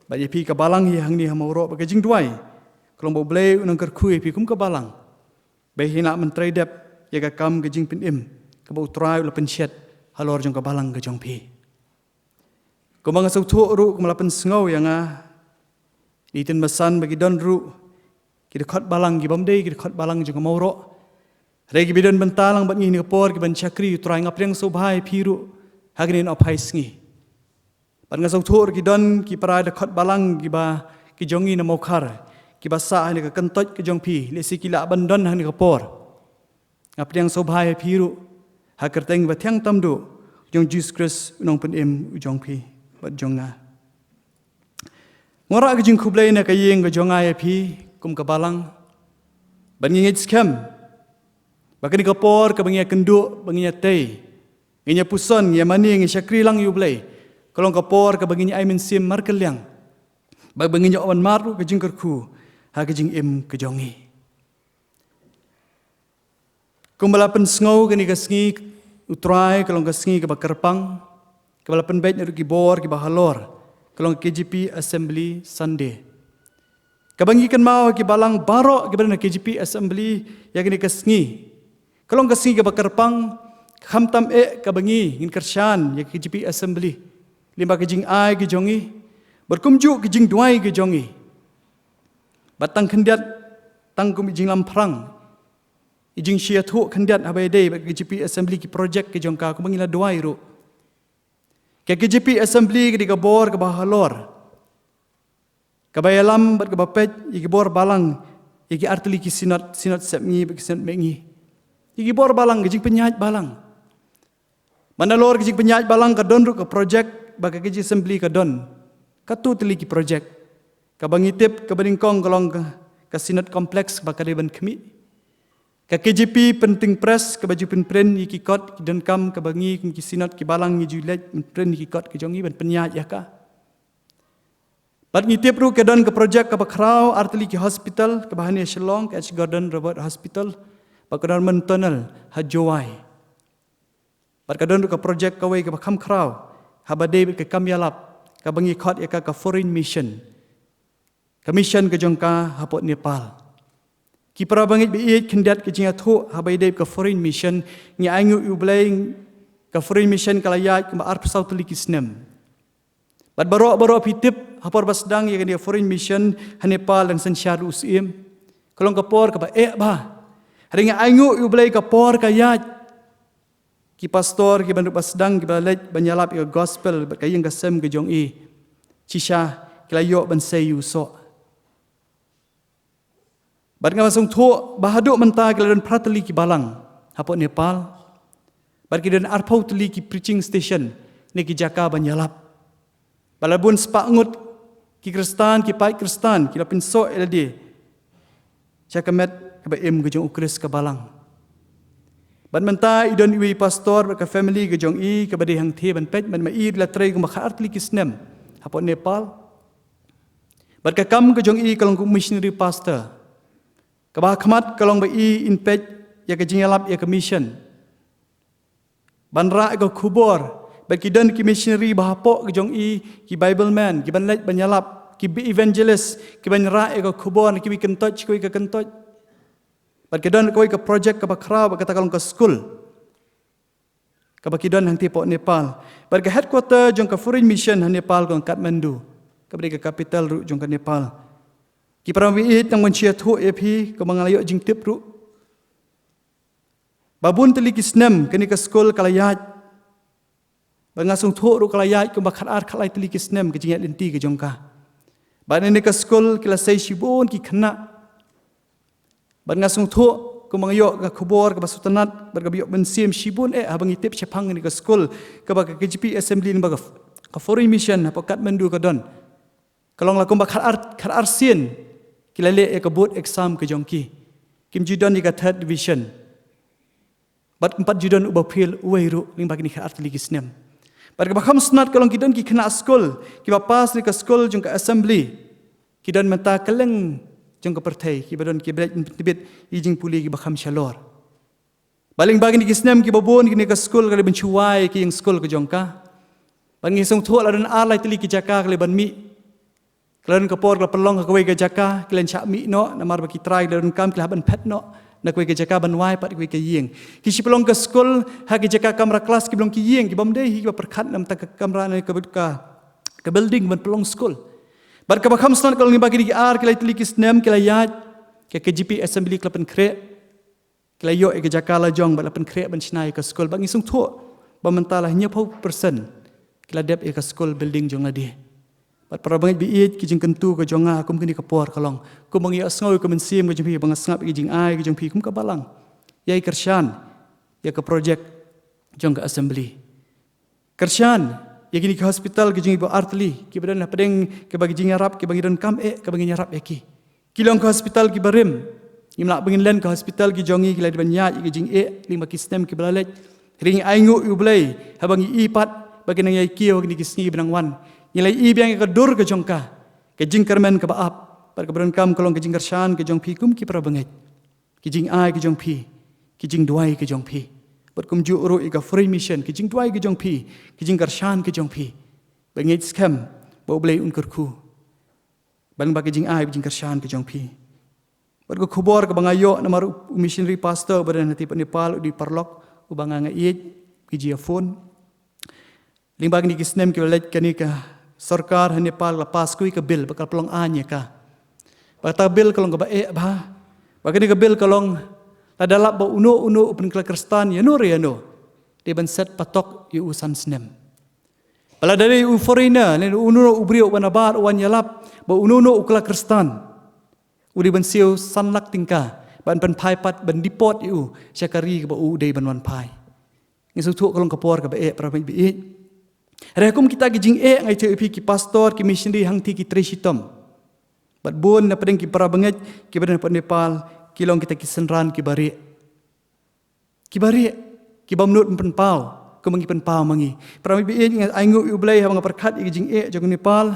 bad ïa phi ka balang hi hangne ha Mawroh, bad ka jingduwai ka long ba U Blei un nang kyrkhu ïa phi kum ka balang ba phin lah ban trei dep ïa ka kam ka jingpynim kaba U Trai u la pynshet halor jong ka balang ka jong phi. Kumba nga sngewthuh ruh, kumba la pynsngew ïa nga, ki khyndai basan ba ki don ruh ki dkhot balang kiba ym dei ki dkhot balang jong ka Mawroh, hynrei kiba don bynta lang bad ngi ha kane ka por, ki ban shakri U Trai. Nga pdiang sngewbha ïa phi ruh ha kane ka por, phai sngi. Bad nga sngewthuh ruh ki don ki para dkhot balang kiba ki jong ngi na Mawkhar, kiba sah ha kane ka kyntoit ka jong phi, lehse ki lah ban don ha kane ka por. Nga pdiang sngewbha ïa phi ruh ha ka kyrteng ba thiang tam duh jong Jisu Khrist u nongpynim u jong phi bad jong nga. Nga wanrah ka jingkhublei na ka ïing ka jong nga ïa phi kum ka balang. Bad ngi ngeit skhem ba kane ka por kaba ngi ïakynduh, ba ngi ïatei, ngi ïapuson, ngi ïamane, ngi shakri lang ïa U Blei, ka long ka por kaba ngin ai mynsiem markylliang, ba, ba ngin ïoh ban mad ruh ka jingkyrkhu ha ka jingim ka jong ngi. Kumba la pynsngew, kane ka sngi U Trai ka long ka sngi kaba kyrpang, kaba la pynbeit na ruh ki bor kiba halor, ka long K J P Assembly Sunday. Kaba ngi kynmaw ki balang baroh kiba don ha K J P Assembly ïa kane ka sngi, ka long ka sngi kaba kyrpang, khamtam eh kaba ngi ngin kyrshan ïa K J P Assembly lyngba ka jingai ka jong ngi, bad kumjuh ka jingduwai ka jong ngi. Bad tang khyndiat, tang kum i jinglamphrang, i jingshah thuh khyndiat haba ïadei bad K J P Assembly, ki project ka jong ka, kumba ngi la duwai ruh. Ka K J P Assembly ka dei ka bor kaba halor, kaba ïalam bad kaba peit ïa ki bor balang, ïa ki artylli ki synod, Synod Sepngi bad ki Synod Mihngi. Ïa ki bor balang, ka jingpynïaid balang. Nalor ka jingpynïaid balang ka don ruh ka project ba ka K J P Assembly ka don. Katto tylli ki project. Kaba ngi tip kaba nyngkong ka long ka, ka Synod Complex ba ka dei ban khmih. Ka K J P Printing Press kaba ju pynprint ïa ki kot ki donkam kaba ngi kum ki synod ki balang ngi ju leit pynprint ïa ki kot ki jong ngi ban pynïaid ïa ka. Bad ngi tip ruh ka don ka project kaba khraw, artylli ki hospital, kaba hangne Shillong, ka H Gordon Roberts Hospital, bad ka Norman Tunnel ha Jowai. Bad ka don ruh ka project kawei kaba kham khraw haba dei bad ka kam ïalap, kaba ngi khot ïa ka ka Foreign Mission, ka mission ka jong ka hapoh Nepal. Ki para bangeit ba ïeit, khyndiat ka jingïathuh haba ïadei bad ka Foreign Mission, ngi ainguh ïa U Blei, ka Foreign Mission ka la ïaid kumba arphew saw tylli ki snem. Bad baroh baroh phi tip, ha por ba sdang ïa kane ka Foreign Mission ha Nepal, dang synshar ruh u Syiem, ka long ka por kaba eh bha. Hynrei ngi ainguh ïa U Blei, ka por ka ïaid. Ki pastor kiba naduh ba sdang kiba la leit ban ïalap ïa ka gospel bad ka ïing ka sem ka jong i, shisha ki la ïoh ban sei ïa u soh. Bad nga sngewthuh ba haduh mynta ki la don phra tylli ki balang hapoh Nepal. Bad ki don arphew tylli ki preaching station, ne ki jaka ban ïalap. Bad la bun spah ngut ki Khristan, ki paid Khristan, ki la pynsoh ïa lade sha ka met kaba im ka jong U Khrist ka balang. Bad mynta i don iwei i pastor bad ka family ka jong i kaba dei hangthie ban peit, bad ma i la trei kumba khatar tylli ki snem hapoh Nepal. Bad ka kam ka jong i ka long kum u missionary pastor. Kaba ha khmat ka long ba i in peit ïa ka jingïalap ïa ka mission, ban rah ïa ka khubor. Bad ki don ki missionary ba hapoh ka jong i, ki Bible man, ki ban leit ban ïalap, ki evangelist, ki ban rah ïa ka khubor na kiwei kyntoit sha kiwei ka kyntoit. Bad ka don kawei ka project kaba khraw, bad kata ka long ka skul kaba ki don hangthie hapoh Nepal. Bad ka headquarter jong ka Foreign Mission ha Nepal ka long Kathmandu, kaba dei ka capital ruh jong ka Nepal. Ki para bangeit, tang ban sngewthuh ïa phi, kaba nga la ïoh jingtip ruh, ba bun tylli ki snem kane ka skul ka la ïaid. Bad nga sngewthuh ruh ka la ïaid kumba khatar khatlai tylli ki snem ka jingïaid lynti ka jong ka. Bad kane ka skul ki la sei shibun ki khynnah. Bad nga sngewthuh kumba nga ïoh ka khubor kaba sngewtynnat bad kaba ïoh mynsiem shibun eh haba ngi tip shaphang kane ka skul, kaba ka K J P Assembly, ne ba ka, ka Foreign Mission hapoh Kathmandu ka don. Ka long la kumba khatar, khatar sien ki la leh ïa ka board exam ka jong ki. Kim ju don ïa ka third division. Bad ym pat ju don uba fail uwei ruh lyngba kine khatar tylli ki snem. Bad kaba kham sngewtynnat ka long ki don ki khynnah skul kiba pass na ka skul jong ka Assembly, ki don mynta kylleng jong ka pyrthei, kiba don kiba leit pyntbit ïa ki jingpule kiba kham shalor. Bad lyngba kine ki snem kiba bun, kane ka skul ka la ban shu wai ïa ka ïing skul ka jong ka. Bad ngi sngewthuh la don ar lai tylli ki jaka ka la ban mih. Ka la don ka por ka la pynlong ha kawei ka jaka, ki la shah mih noh, namar ba ki trai ki la donkam, ki la hap ban phet noh na kawei ka jaka ban wai pat kawei ka ïing. Ki shu pynlong ka skul ha ki jaka kamra klas kiba long ki ïing, ki bym dei hi kiba pyrkhat na bynta ka kamra ne ka, ka, ka building ban pynlong skul. Bad kaba kham sngewtynnat ka long lyngba kine ki ar lai tylli ki snem ki la ïaid, ka K J P Assembly ka la pynkhreh. Ki la ïoh ïa ka jaka la jong bad la pynkhreh ban shna ïa ka skul, bad ngi sngewthuh ba mynta la hynñiewphew percent Ki la dep ïa ka skul building jong lade. Bad para bangeit ba ïeit, ki jingkyntu ka jong nga kum kane ka por ka long, kum ba ngi ïohsngew ïa ka mynsiem ka jong phi, ba nga sngap ïa ka jingai ka jong phi kum ka balang. Ïai kyrshan ïa ka project jong ka assembly. Kyrshan ïa kine ki hospital ki jong ngi ba artylli, kiba don hapdeng kaba ki jingïarap kiba ngi donkam eh, kaba ngin ïarap ïa ki. Ki long ka hospital kiba rim. Ngim lah ba ngin len ka hospital ki jong ngi ki la dei ban ïaid ïa ki jingeh lyngba ki snem kiba la leit. Hynrei ngi ainguh ïa U Blei haba ngi i pat ba ki nang ïai kiew ha kine ki sngi ba nang wan. Ngi la i biang ïa ka dur ka jong ka, ka jingkyrmen kaba ap. Bad kaba donkam ka long ka jingkyrshan ka jong phi kum ki para bangeit, ki jingai ka jong phi, ki jingduwai ka jong phi. Bad kumjuh ruh ïa ka Foreign Mission, ki jingduwai ka jong phi, ki jingkyrshan ka jong phi. Ba ngeit skhem ba U Blei un kyrkhu. Ban ba ki jingai, ki jingkyrshan ki jong phi. Bad ka khubor kaba nga ïoh namar u missionary pastor ba don ha Nepal, u dei paralok uba nga nga ïeit, ki jia phone. Lyngba kine ki snem kiba la leit, kane ka sorkar ha Nepal la pass kawei ka bill ba ka la pynlong aiñ ïa ka. Ba kata ka bill ka long kaba eh bha. Ba kane ka bill ka long, lada lap ba uno uno u pynkylla Khristan ïano re ïano, dei ban set patok ïa u san snem. Ba lada dei u foreigner, lane uno uno u briew uba nabar u wan ïalap ba uno uno u kylla Khristan, u dei ban siew san lak tyngka ban pynphai pat, ban deport ïa u sha ka ri kaba u dei ban wan phai. Ngi sngewthuh ka long ka por kaba eh, para bangeit ba ïeit. Hynrei kum kita ki jingeh, nga ïathuh ïa phi, ki pastor, ki missionary hangtei ki trei shitom. Bad bun na pdeng ki para bangeit kiba don ha Nepal ki long kita ki synran kiba rieh. Kiba rieh, kibym nud ban pynpaw kum ba ngi pynpaw ma ngi. Para bangeit ba ïeit, nga ainguh ïa U Blei haba nga pyrkhat ïa ki jingeh jong Nepal,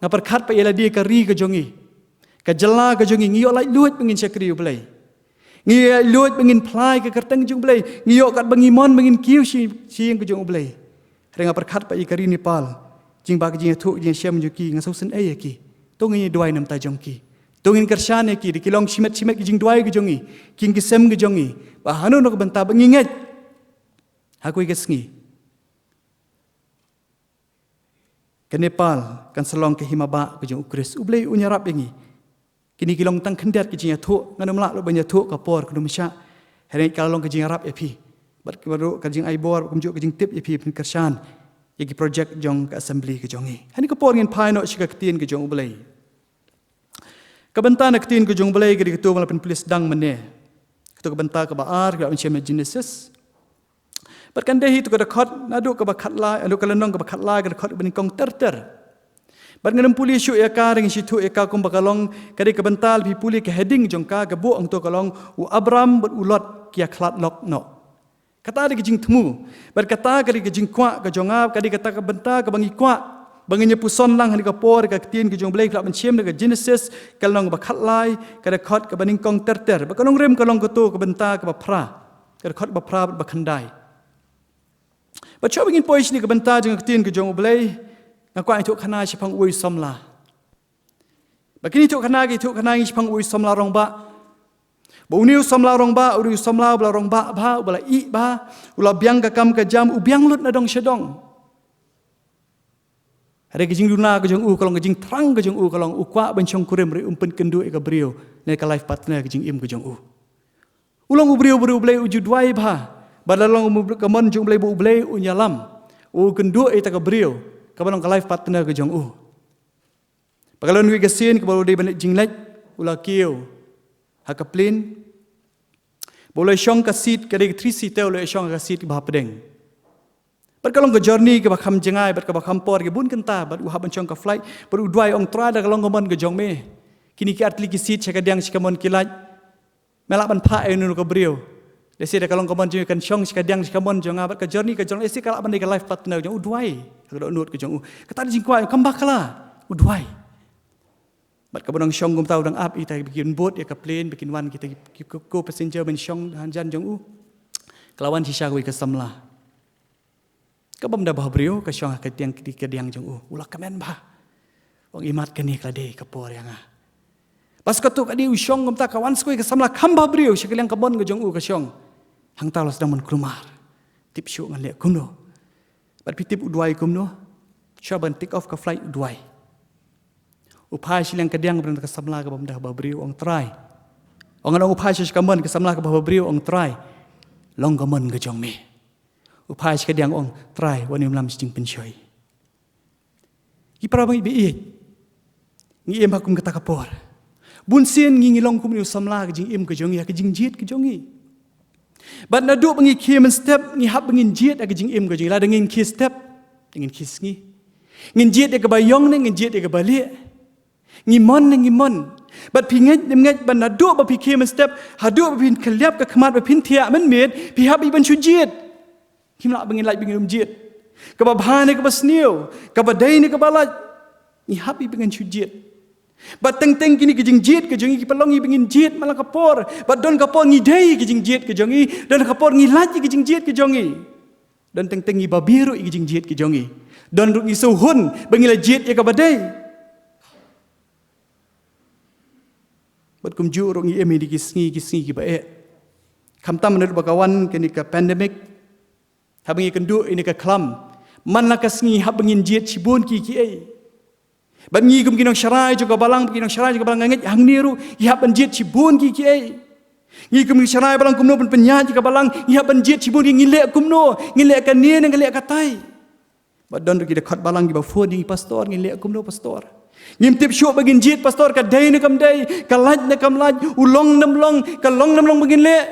nga pyrkhat pat ïa lade ka ri ka jong ngi, ka jylla ka jong ngi. Ngi ïoh laitluid ba ngin shakri U Blei. Ngi ïoh laitluid ba ngin phla ïa ka kyrteng jong U Blei. Ngi ïoh katba ngi mon ba ngin kiew sha, sha ïing ka jong U Blei. Hynrei nga pyrkhat pat ïa ka ri Nepal, jingba ka jingïathuh jingïashem jong ki, nga sngewsynei ïa ki. To ngin ïa duwai na ka bynta jong ki. To ngin kyrshan ïa ki, da ki long shimet shimet ki jingduwai ki jong ngi, ki ïing ki sem ki jong ngi. Ba hano hano ka bynta ba ngi ngeit, ha kawei ka sngi ka Nepal kan sa long ka hima bah ka jong U Khrist. U Blei un ïarap ïa ngi. Kine ki long tang khyndiat ki jingïathuh, ngan ym lah lut ban ïathuh ka por ka num shah. Hynrei ka la long ka jingïarap ïa phi. Bad kumjuh ka jingai bor, kumjuh ka jingtip ïa phi, phin kyrshan ïa ki project jong ka assembly ka jong ngi. Ha kane ka por ngin phai noh sha ka ktien ka jong U Blei. Ka bynta na ka ktien ka jong U Blei ka dei kato ba la pynpule sdang mynne. Kato ka bynta kaba ar, ka la mynshem na Genesis. Bad kan dei hi to ka dkhot, naduh kaba khatlai, naduh ka lynnong kaba khatlai, ka dkhot kaba nyngkong ter ter. Bad ngan ym pule shuh ïa ka, hynrei ngan shu ïathuh ïa ka kumba ka long, ka dei ka bynta, lada phi pule ka heading jong ka, ka buh hangto ka long, u Abram bad u Lot ki ïakhlad lok noh. Kata dei ka jingthmu. Bad kata ka dei ka jingkwah ka jong nga, ka dei kata ka bynta kaba ngi kwah ba ngin ïa puson lang ha kane ka por, ka ktien ka jong U Blei, ka la mynshem na ka Genesis, ka lynnong kaba khatlai, ka dkhot kaba nyngkong ter ter. Bad ka nongrim ka long kato ka bynta kaba phra, ka dkhot kaba phra bad ba khyndai. Bad shuwa ba ngin poi sha kane ka bynta jong ka ktien ka jong U Blei, nga kwah ïathuh khana shaphang uwei u samla. Ba kine ïathuh khana, ki ïathuh khana ïa ngi shaphang uwei u samla rangbah. Ba une u samla rangbah u dei u samla uba la rangbah bha, uba la ïeh bha, u la biang ka kam ka jam, u biang lut na dong sha dong. Hynrei ka jingduna ka jong u ka long, ka jingthrang ka jong u ka long, u kwah ban shongkurim, hynrei um pynkynduh ïa ka briew ne ka life partner, ka jingim ka jong u. U long u briew ba U Blei u ju duwai bha. Bad la long ka mon jong U Blei ba U Blei un ïalam, u kynduh ïa kata ka briew kaba long ka life partner ka jong u. Ba ka la wan kawei ka sien kaba u dei ban leit jingleit, u la kiew ha ka plane. Ba u la shong ka seat, ka dei ka three seater, u la shong ka seat kaba hapdeng. Bad ka long ka journey kaba kham jngai, bad kaba kham por, ka bun kynta, bad u hap ban shong ka flight, bad u duwai, ong Trai, da ka long ka mon ka jong me, kine ki artylli ki seat sha kadiang sha kamon ki lait, me lah ban phah ïa uno uno ka briew. Lehse da ka long ka mon jong me kan shong sha kadiang sha kamon jong nga, bad ka journey ka jong, lehse ka lah ban dei ka life partner jong u, u duwai ha ka dohnud ka jong u. Kata dei jingkwah, kam bakla, u duwai. Bad kaba nongshong kumta u dang ap ïa kita kiba kin bud ïa ka plane, ba kin wan kita ki, ki co-passenger ban shong hajan jong u. Ka la wan shisha kawei ka samla kabym da bhabriew, ka shong ha ka tiang, ka kadiang jong u. U la kmen bha. Ong imat kane ka la dei ka por ïa nga. Bad kato ka dei u shong kumta, ka wan sa kawei ka samla kham bhabriew sha ka liang kamon ka jong u ka shong. Hangta u la sdang ban kulmar. Tip shuh ngan leh kumno. Bad phi tip u duwai kumno? Shuwa ban take off ka flight u duwai. U phai sha liang kadiang ba don ka samla kabym da bhabriew, ong Trai. Ong ngan ong u phai sha kamon ka samla kaba bhabriew, ong Trai, long kamon ka jong me. U phai sha kadiang, ong Trai, wan ïalam sha jingpynshoi. Ki para bangeit ba ïeit, ngi im ha kum kata ka por. Bun sien ngi, ngi long kum une u samla ka jingim ka jong ngi, ha ka jingjied ka jong ngi. Bad naduh ba ngi khie mynstep, ngi hap ba ngin jied ha ka jingim ka jong ngi. Lada ngin khie step, ngin khie sngi. Ngin jied ïa kaba ïong ne ngin jied ïa kaba lieh. Ngi mon ne ngi mon. Bad phi ngeit ne ngeit, bad naduh ba phi khie mynstep haduh ba phin khyllap ka khmat, ba phin thiah mynmiet, phi hap ïa ban shu jied. Ngim lah ba ngin lait ba ngin ym jied. Kaba bha ne kaba sniew, kaba dei ne kaba lait, ngi hap ïa ba ngin shu jied. Bad teng teng kine ki jingjied ka jong ngi ki pynlong ïa ba ngin jied man la ka por. Bad don ka por ngi dei ki jingjied ka jong ngi, don ka por ngi lait ïa ki jingjied ka jong ngi. Don teng teng ngi babe ruh ïa ki jingjied ka jong ngi. Don ruh ngi sngewhun ba ngi la jied ïa kaba dei. Bad kumjuh ruh ngi im ïa ki sngi, ki sngi kiba eh. Khamtam naduh ba ka wan kane ka pandemic, haba ngi kynduh ïa kane ka khlam, man la ka sngi hap ba ngin jied shibun ki kiei. Bad ngi kum ki nongshakri jong ka balang, ki nongshakri jong ka balang, nga ngeit hangne ruh ngi hap ban jied shibun ki kiei. Ngi kum ki nongshakri balang, kumno ban pynïaid ïa ka balang, ngi hap ban jied shibun ki, ngin leh kumno, ngin leh kane ne ngin leh katai. Bad don ruh ki dkhot balang kiba phone ïa ngi, pastor, ngin leh kumno pastor. Ngim tip shuh ba ngin jied pastor, ka dei ne kam dei, ka lait ne kam lait, u long ne um long, ka long ne um long ba ngin leh.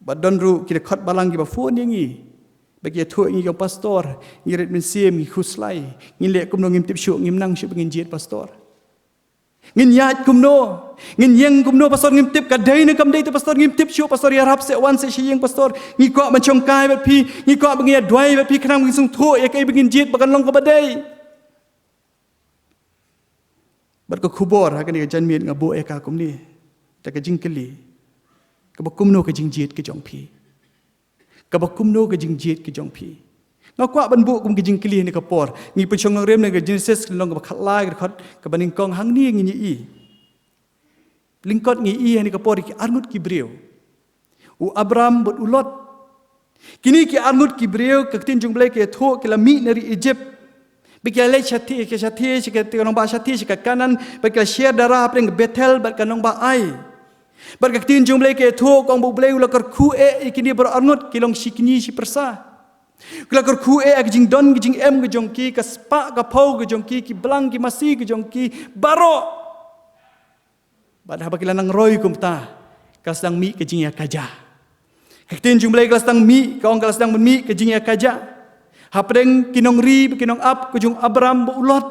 Bad don ruh ki dkhot balang kiba phone ïa ngi, ba ki ïathuh ïa ngi, ong pastor, ngi rit mynsiem, ngi khuslai, ngin leh kumno, ngim tip shuh, ngim nang shuh ba ngin jied pastor. Ngin ïaid kumno, ngin ïeng kumno pastor, ngim tip, ka dei ne kam dei te pastor, ngim tip shuh pastor, ïarap seh wan seh sha ïing pastor. Ngi kwah ban shongkai bad phi, ngi kwah ba ngin ïaduwai bad phi, khnang ba ngin sngewthuh ïa kaei ba ngin jied ba kan long kaba dei. Bad ka khubor ha kane ka janmiet nga buh ïa ka kumne, da ka jingkylli, kaba kumno ka jingjied ka jong phi? Kaba kumno ka jingjied ka jong phi? Nga kwah ban buh kum ka jingkylli ha kane ka por. Ngi pynshong nongrim na ka Genesis, lynnong kaba khatlai, ka dkhot kaba nyngkong, hangne ngin ïohi. Lyngkot ngi ïohi ha kane ka por ki arngut ki briew, u Abram bad u Lot. Kine ki arngut ki briew, ka ktien jong U Blei ka ïathuh, ki la mih na ri Egypt. Bad ki la leit shathie, ki shathie, sha ka, ka nongbah shathie, sha ka Kanaan, bad ki la sher dara hapdeng ka Bethel bad ka nongbah Ai. Bad ka ktien jong U Blei ka ïathuh, ka ong ba U Blei u la kyrkhu eh ïa kine baroh arngut, ki long shi kñi shi pyrsa. Ki la kyrkhu eh ïa ka jingdon ka jingem ka jong ki, ka spah ka phew ka jong ki, ki blang ki masi ka jong ki, baroh. Bad haba ki la nang roi kumta, ka la sdang mih ka jingïakajia. Ka ktien jong U Blei ka la sdang mih, ka ong ka la sdang mih ka jingïakajia hapdeng ki nongri bad ki nongap ka jong u Abram bad u Lot.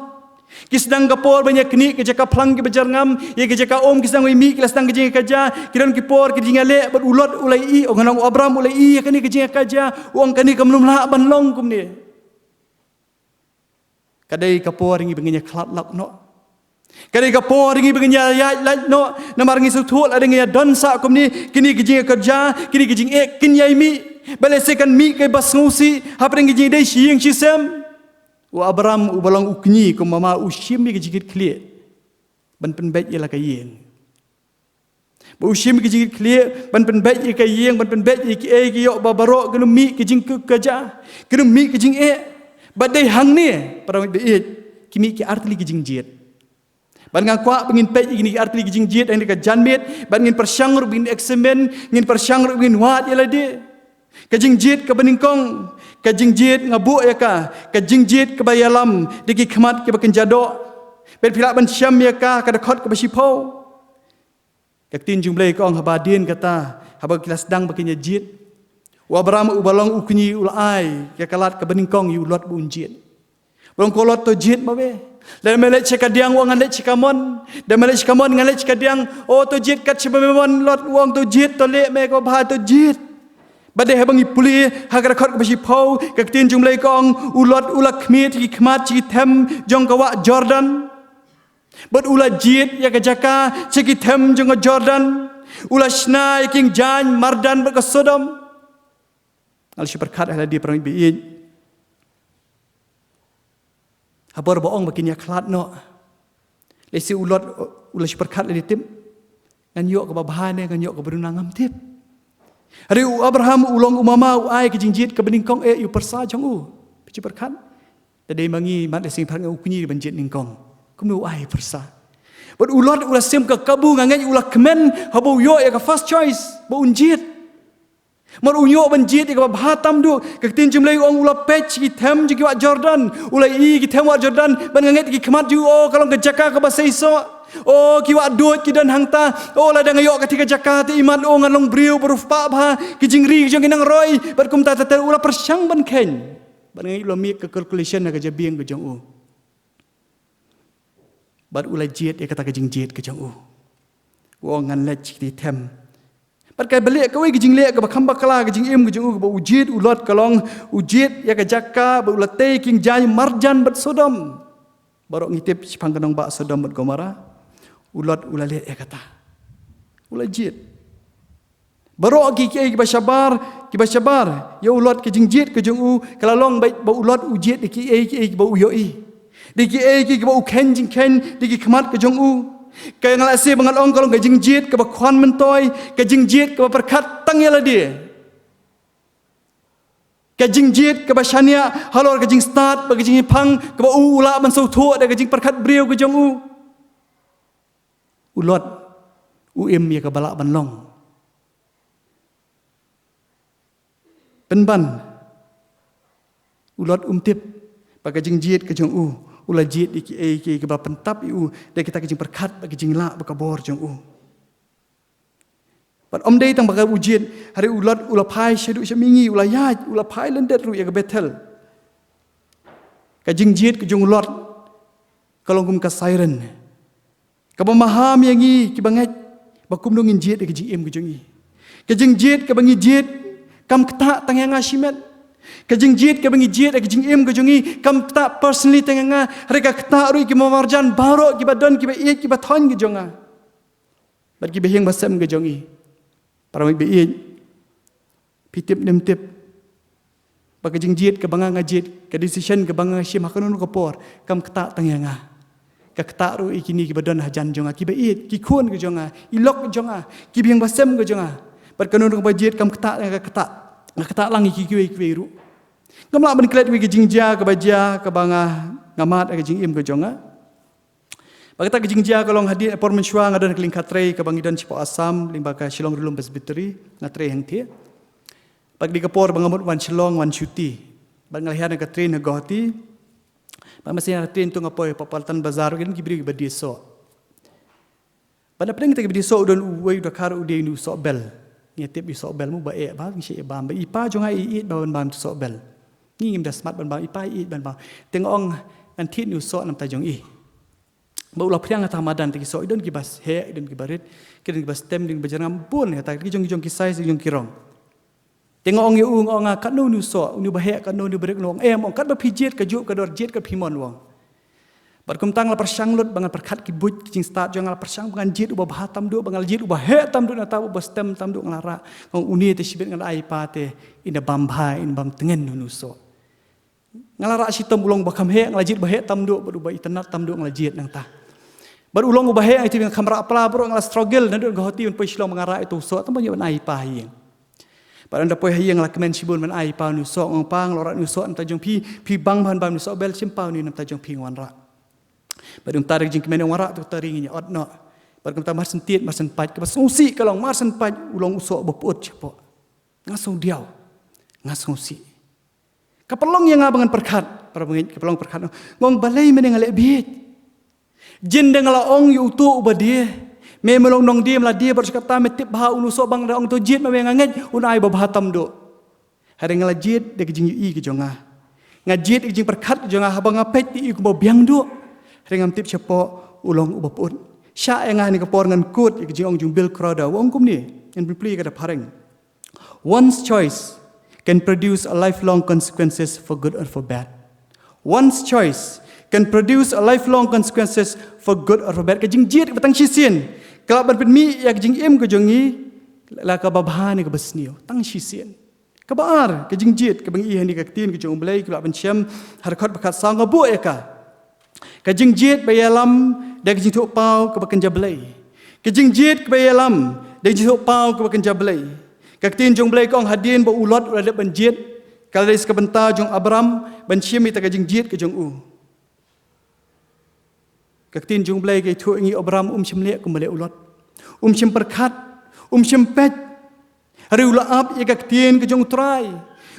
Ki sdang ka por ban ïaknieh ka jaka phlang kaba jyrngam ïa ka jaka um, ki sdang ban mih, ki la sdang ka jingïakajia. Ki don ki por ka jingïaleh, bad u Lot u la ïohi, ong, ngan ong, u Abram u la ïohi ïa kane ka jingïakajia, u ong kane kam lah ban long kumne. Ka dei ka por ïa ngi ba ngin ïakhlad lok noh. Ka dei ka por ïa ngi ba ngin ïaïaid lait noh. Namar ngi sngewthuh lada ngin ïadon sah kumne, kine ki jingïakajia, kine ki jingeh kin ïai mih. Bad lehse kan mih kaei ba sngewsih hapdeng ki jingdei shi ïing shi sem. U Abram uba long u kñi, kum mama, u shim ïa ka jingkitkhlieh ban pynbeit ïa la ka ïing. Ba u shim ka jingkitkhlieh ban pynbeit ïa ka ïing, ban pynbeit ïa kiei kiei baroh, kin ym mih ka jingkajia, kin ym mih ka jingeh. Bad dei hangne, para bangeit, ki mih ki artylli ki jingjied. Bad nga kwah ba ngin peit ïa kine ki artylli ki jingjied ha kane ka janmiet, bad ngin pyrshang ruh ba ngin examine, ngin pyrshang ruh ba ngin wad ïa lade. Ka jingjied kaba nyngkong, ka jingjied nga buh ïa ka, ka jingjied kaba ïalam da ki khmat kiba kynja doh. Bad phi lah ban shem ïa ka, ka dkhot kaba shiphew. Ka ktien jong U Blei ka ong, haba hadien kata, haba ki la sdang ba kin ïa jied, u Abram uba long u kñi u la ai ïa ka lad kaba nyngkong ïa u Lot ba un jied. Ba ong ko Lot, to jied ma me. Lada me leit sha kadiang, u ong ngan leit sha kamon. Lada me leit sha kamon, ngan leit sha kadiang. O, to jied kat shaba me mon, Lot, u ong to jied, to leh me kaba bha, to jied. Bad dei haba ngi pule ha ka dkhot kaba shiphew, ka ktien jong U Blei ka ong, u Lot u la khmied sha ki khmat, sha ki them jong ka wah Jordan. Bad u la jied ïa ka jaka sha ki them jong ka Jordan. U la shna ïa ka ïing jaiñ mardan bad ka Sodom. Nga la shu pyrkhat ha lade, para bangeit ba ïeit. Ha bor ba ong ba kin ïakhlad noh, lehse u Lot u la shu pyrkhat ha lade, tip, ngan ïoh kaba bha ne ngan ïoh kaba duna, ngam tip. Hynrei u Abraham u long u mama, u ai ka jingjied kaba nyngkong eh ïa u pyrsa jong u. Phi shu pyrkhat? Lada dei ma ngi, mat lehse ngi pyrkhat, nga u kñi, ban jied nyngkong. Kumno u ai pyrsa? Bad u Lot u la shim ka kabu, nga ngeit u la kmen haba u ïoh ïa ka first choice ba un jied. Mar u ïoh ban jied ïa kaba bha tam duh, ka ktien jong u Blei ong u la peit sha ki them jong ki wah Jordan, u la ïohi ki them wah Jordan, bad nga ngeit ki khmat jong u, o, ka long ka jaka kaba seisoh. O, ki wah duid ki don hangta. O, lada nga ïoh kata ka jaka te imat, o, ngan long briew ba riewspah bha, ki jingri jong ki nang roi. Bad kumta te u la pyrshang ban kheiñ. Bad nga ngeit u la mih ka calculation ha ka jabieng ka jong u. Bad u la jied ïa kata ka jingjied ka jong u. U ong ngan leit sha ki them. Bad kaba leh kawei ka jingleh kaba kham bakla ka jingim ka jong u, kaba u jied u Lot ka long, u jied ïa ka jaka ba u la tei ki jingjia marjan bad Sodom. Baroh ngi tip shaphang ka nongbah Sodom bad Gomorrah. U Lot u la leh ïa kata. U la jied. Baroh ki, kiei kiba shabar, kiba shabar ïa u Lot, ka jingjied ka jong u ka la long ba, ba u Lot u jied ïa kiei kiei kiba u ïohi. Da kiei kiei kiba u kheiñ jingkheiñ da ki khmat ka jong u. Ka nga la sngewbha ngan ong ka long ka jingjied kaba khwan myntoi, ka jingjied kaba pyrkhat tang ïa lade. Ka jingjied kaba shaniah halor ka jingstad bad ka jingïaphang kaba u, u lah ban sngewthuh da ka jingpyrkhat briew ka jong u. U Lot u im ïa kaba lah ban long. Pynban, u Lot um tip ba ka jingjied ka jong u, u la jied ïa kiei kiei kiba pyntap ïa u da kita ki jingpyrkhat bad ki jinglah bad ka bor jong u. Bad ym dei tang ba ka u jied, hynrei u Lot u la phai shaduh sha mihngi, u la ïaid, u la phai lyndet ruh ïa ka Bethel. Ka jingjied ka jong u Lot ka long kum ka siren kaba maham ïa ngi kiba ngeit ba kumno ngin jied ïa ka jingim ka jong ngi. Ka jingjied kaba ngi jied kam ktah tang ïa nga shimet. Ka jingjied kaba ngi jied ïa ka jingim ka jong ngi kam ktah personally tang ïa nga, hynrei ka ktah ruh ïa ki marjan baroh kiba don, kiba ïeit, kiba thoiñ ka jong nga bad kiba hiang ba sem ka jong ngi. Para bangeit ba ïeit, phi tip ne ym tip ba ka jingjied kaba nga nga jied, ka decision kaba nga nga shim ha kano kano ka por, kam ktah tang ïa nga. Ka ktah ruh ïa kine kiba don hajan jong nga, kiba ïeit, ki khun ka jong nga, i lok ka jong nga, kiba hiang ba sem ka jong nga. Bad kano kano kaba jied kam ktah, nga ktah, nga ktah lang ïa ki kiwei kiwei ruh. Ngam lah ban klet ïa ka jingjia kaba jia kaba nga, nga mad ha ka jingim ka jong nga. Bad kata ka jingjia ka long hadien, por mynshuwa nga don ha ka lyngkha trei kaba ngi don shapoh Assam, lyngba ka Shillong Ri-lum Presbytery, nga trei hangtei. Bad ka dei ka por ba nga mut wan Shillong, wan shuti. Bad nga la hiar na ka train ha Guwahati. Bad mynstep na ka train to nga poi hapoh Paltan Bazar, ki don ki briew kiba die soh. Bad na pdeng kita kiba die soh u don uwei u dkhar u die ïa une u sohbel. Ngi tip u sohbel mo ba eh bha, ngi shait bam. Bad i pa jong nga i ïeit bha ban bam u sohbel. Ngi ngim da smat ban bam, i pa i ïeit ban bam. Te nga ong ngan thied une u soh na bynta jong i. Bad u la phriang ha ta madan, te ki soh i don kiba heh, i don kiba rit, ki don kiba stem, i don kiba jyrngam, bun, ha ta ki jong, ki jong ki size, ki jong ki rong. Te nga ong ïa u, nga ong, ah, katno une u soh, une uba heh, katno une uba rit, u ong, em, ong, katba phi jied ka juh ka dor, jied katba phi mon, u ong. Bad kumta nga la pyrshang lut ba ngan pyrkhat ki buit ki jingstad jong nga, la pyrshang ba ngan jied uba bha tam duh, ba ngan jied uba heh tam duh, nangta uba stem tam duh nga la rah. Nga ong une te shibit nga la ai pa te in da bam bha, in bam tngen une u soh. Nga la rah shitom, u long uba kham heh, nga la jied uba heh tam duh, bad uba itynnad tam duh nga la jied nangta. Bad u long uba heh, nga tip nga kham rah pla bro, nga la struggle naduh Guwahati ban poi Shillong ba nga rah ïa uto u soh, tang ba ngi ban ai pa ha ïing. Bad ynda poi ha ïing nga la kmen shibun ban ai pa une u soh, nga ong pa nga la rah une u soh na bynta jong phi, phi bang ban bam une u sohbel, shim pa une na bynta jong phi, nga wanrah. Bad kumta da ka jingkmen ïa u wanrah, to ka taïew ngin ïa ot noh. Bad kumta mar shen tied, mar shen pait, kaba sngewsih ka long mar shen pait u long u soh uba pyut shapoh. Nga sngewdiaw, nga sngewsih. Ka pynlong ïa nga ba ngan pyrkhat, para bangeit, ka pynlong pyrkhat. Nga ong balei mynne nga leh bieit. Jin da nga la ong ïa uto uba die, me, me long nongdie, me la die baroh shi katta, me tip bha une u soh, bad da ong to jied ma me, nga ngeit un ai ba bha tam duh. Hynrei nga la jied da ka jingïohi ka jong nga. Nga jied da ka jingpyrkhat ka jong nga, haba nga peit te i kumba biang duh. Hynrei ngam tip shapoh u long uba pyut. Shah ïa nga ha kane ka por ngan quote ïa ka jingong jong u Bill Crowder, u ong kumne, ngan pynplie ïa ka da phareng. One's choice can produce a lifelong consequences for good or for bad. One's choice can produce a lifelong consequences for good or for bad. Ka jingjied kaba tang shisien ka lah ban pynmih ïa ka jingim ka jong ngi, la kaba bha ne kaba sniew, tang shisien. Kaba ar, ka jingjied kaba ngi ïohi ha kane ka ktien ka jong U Blei, kaba lah ban shem ha dkhot ba khatsaw, nga buh ïa ka. Ka jingjied ba ïalam da ka jingthoh paw kaba kynja Blei. Ka jingjied kaba ïalam da ka jingthoh paw kaba kynja Blei. Ka ktien jong U Blei ka ong hadien ba u Lot u la dep ban jied, ka la dei sa ka bynta jong u Abram ban shim ïa ka jingjied ka jong u. Ka ktien jong U Blei ka ïathuh ïa ngi, u Abram um shym leh kumba leh u Lot. Um shym pyrkhat, um shym peit. Hynrei u la ap ïa ka ktien ka jong U Trai.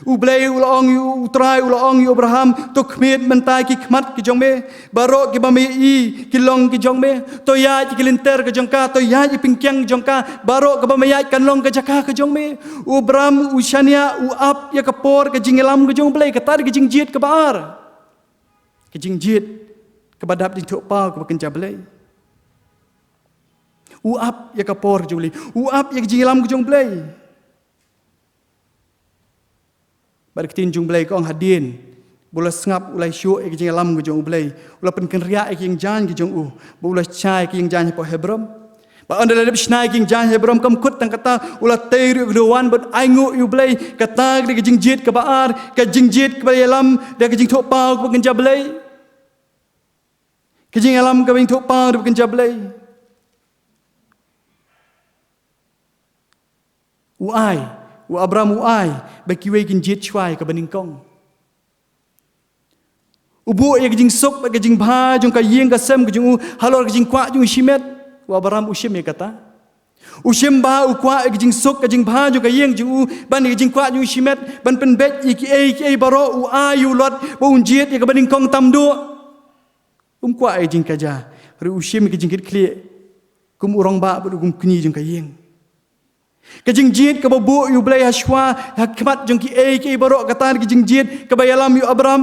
U Blei u la ong ïa u, U Trai u la ong ïa u Abraham, to khmih mynta ki khmat ki jong me. Baroh kiba me ïohi ki long ki jong me. To ïaid ïa ki lynter ka jong ka, to ïaid ïa ki pynkiang jong ka. Baroh kaba me ïaid kan long ka jaka ka jong me. U Abraham u shaniah, u ap ïa ka por ka jingïalam ka jong U Blei, kata ka jingjied kaba ar. Ka jingjied kaba dap jingthoh paw kaba kynja Blei. U ap ïa ka por ka jong U Blei. U ap ïa ka jingïalam ka jong U Blei. Bad ka ktien jong U Blei ka ong hadien ba u la sngap, u la shu ïa ka jingïalam ka jong U Blei. U la pynkynriah ïa ka ïing jaiñ ka jong u. Ba u la shna ïa ka ïing jaiñ hapoh Hebron. Bad ynda la dep shna ïa ka ïing jaiñ Hebron, kam kut tang kata, u la tei ruh ïa ka duwan bad ainguh ïa U Blei. Kata ka dei ka jingjied kaba ar, ka jingjied kaba ïalam da ka jingthoh paw kaba kynja Blei. Ka jingïalam kaba jingthoh paw kaba kynja Blei. U ai, u Abraham u ai ba kiwei kin jied shuwa ïa kaba nyngkong. U buh ïa ka jingsuk bad ka jingbha jong ka ïing ka sem ka jong u halor ka jingkwah jong u shimet. U Abraham u shim ïa kata. U shim ba u kwah ïa ka jingsuk, ka jingbha jong ka ïing jong u ban ïa ka jingkwah jong u shimet, ban pynbeit ïa kiei kiei baroh. U ai ïa u Lot ba un jied ïa kaba nyngkong tam duh. Um kwah ïa ka jingkaja, hynrei u shim ïa ka jingkitkhlieh kum u rangbah bad u kum u kñi jong ka ïing. Ka jingjied kaba buh ïa U Blei ha shuwa ha khmat jong kiei kiei baroh, kata ka jingjied kaba ïalam ïa u Abraham.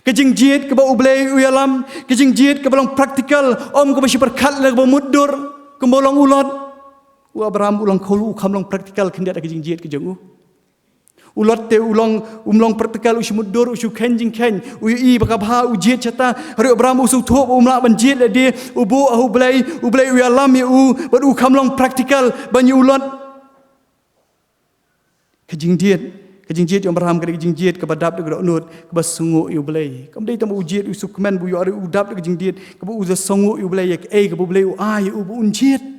Ka jingjied kaba U Blei u ïalam, ka jingjied kaba long practical, ym kaba shi pyrkhat lane kaba mutdur kumba long u Lot. U Abraham u long khul, u kham long practical khyndiat ha ka jingjied ka jong u. U Lot te u long, um long practical, u shu mutdur, u shu kheiñ jingkheiñ, u ïohi ba ka bha u jied shata. Hynrei u Abraham u sngewthuh ba um lah ban jied lade, u buh ha U Blei, U Blei u ïalam ïa u bad u kham long practical ban ïa u Lot. Ka jingjied, ka jingjied jong u Abraham ka dei ka jingjied kaba dap da ka dohnud, kaba sngewnguh ïa U Blei. Kam dei tang ba u jied u sngewkmen ba u ïoh, hynrei u dap da ka jingjied kaba u da sngewnguh ïa U Blei ïa kaei kaba U Blei u ai ïa u ba un jied.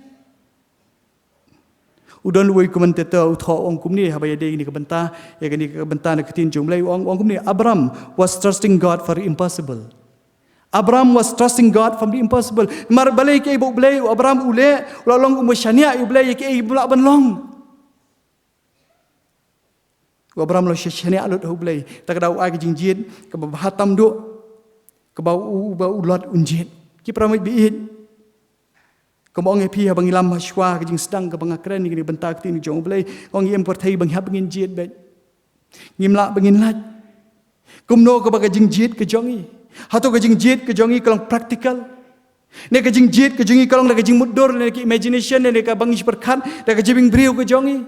U don uwei u commentator u thoh, u ong kumne haba ïadei kane ka bynta, ïa kane ka bynta na ka ktien jong U Blei, u ong, u ong kumne: Abram was trusting God for the impossible. Abram was trusting God for the impossible. Namar balei kaei ba U Blei, u Abram u leh, u la long kumba shaniah ïa U Blei ïa kaei ba lah ban long. U Abram u la shaniah lut ha U Blei. Te ka dei u ai ka jingjied kaba bha tam duh kaba u, ba u Lot un jied. Ki para bangeit, kumba ong ïa phi haba ngi lam ha shuwa ka jingsdang kaba nga kren ïa kane ka bynta ka ktien jong U Blei, ong ïa em pyrthei ba ngi hap ba ngin jied beit. Ngim lah ba ngin lait. Kumno kaba ka jingjied ka jong ngi? Hato ka jingjied ka jong ngi ka long practical? Ne ka jingjied ka jong ngi ka long da ka jingmutdur, ne ka imagination, ne ka ba ngi shi pyrkhat, da ka jingbieit briew ka jong ngi?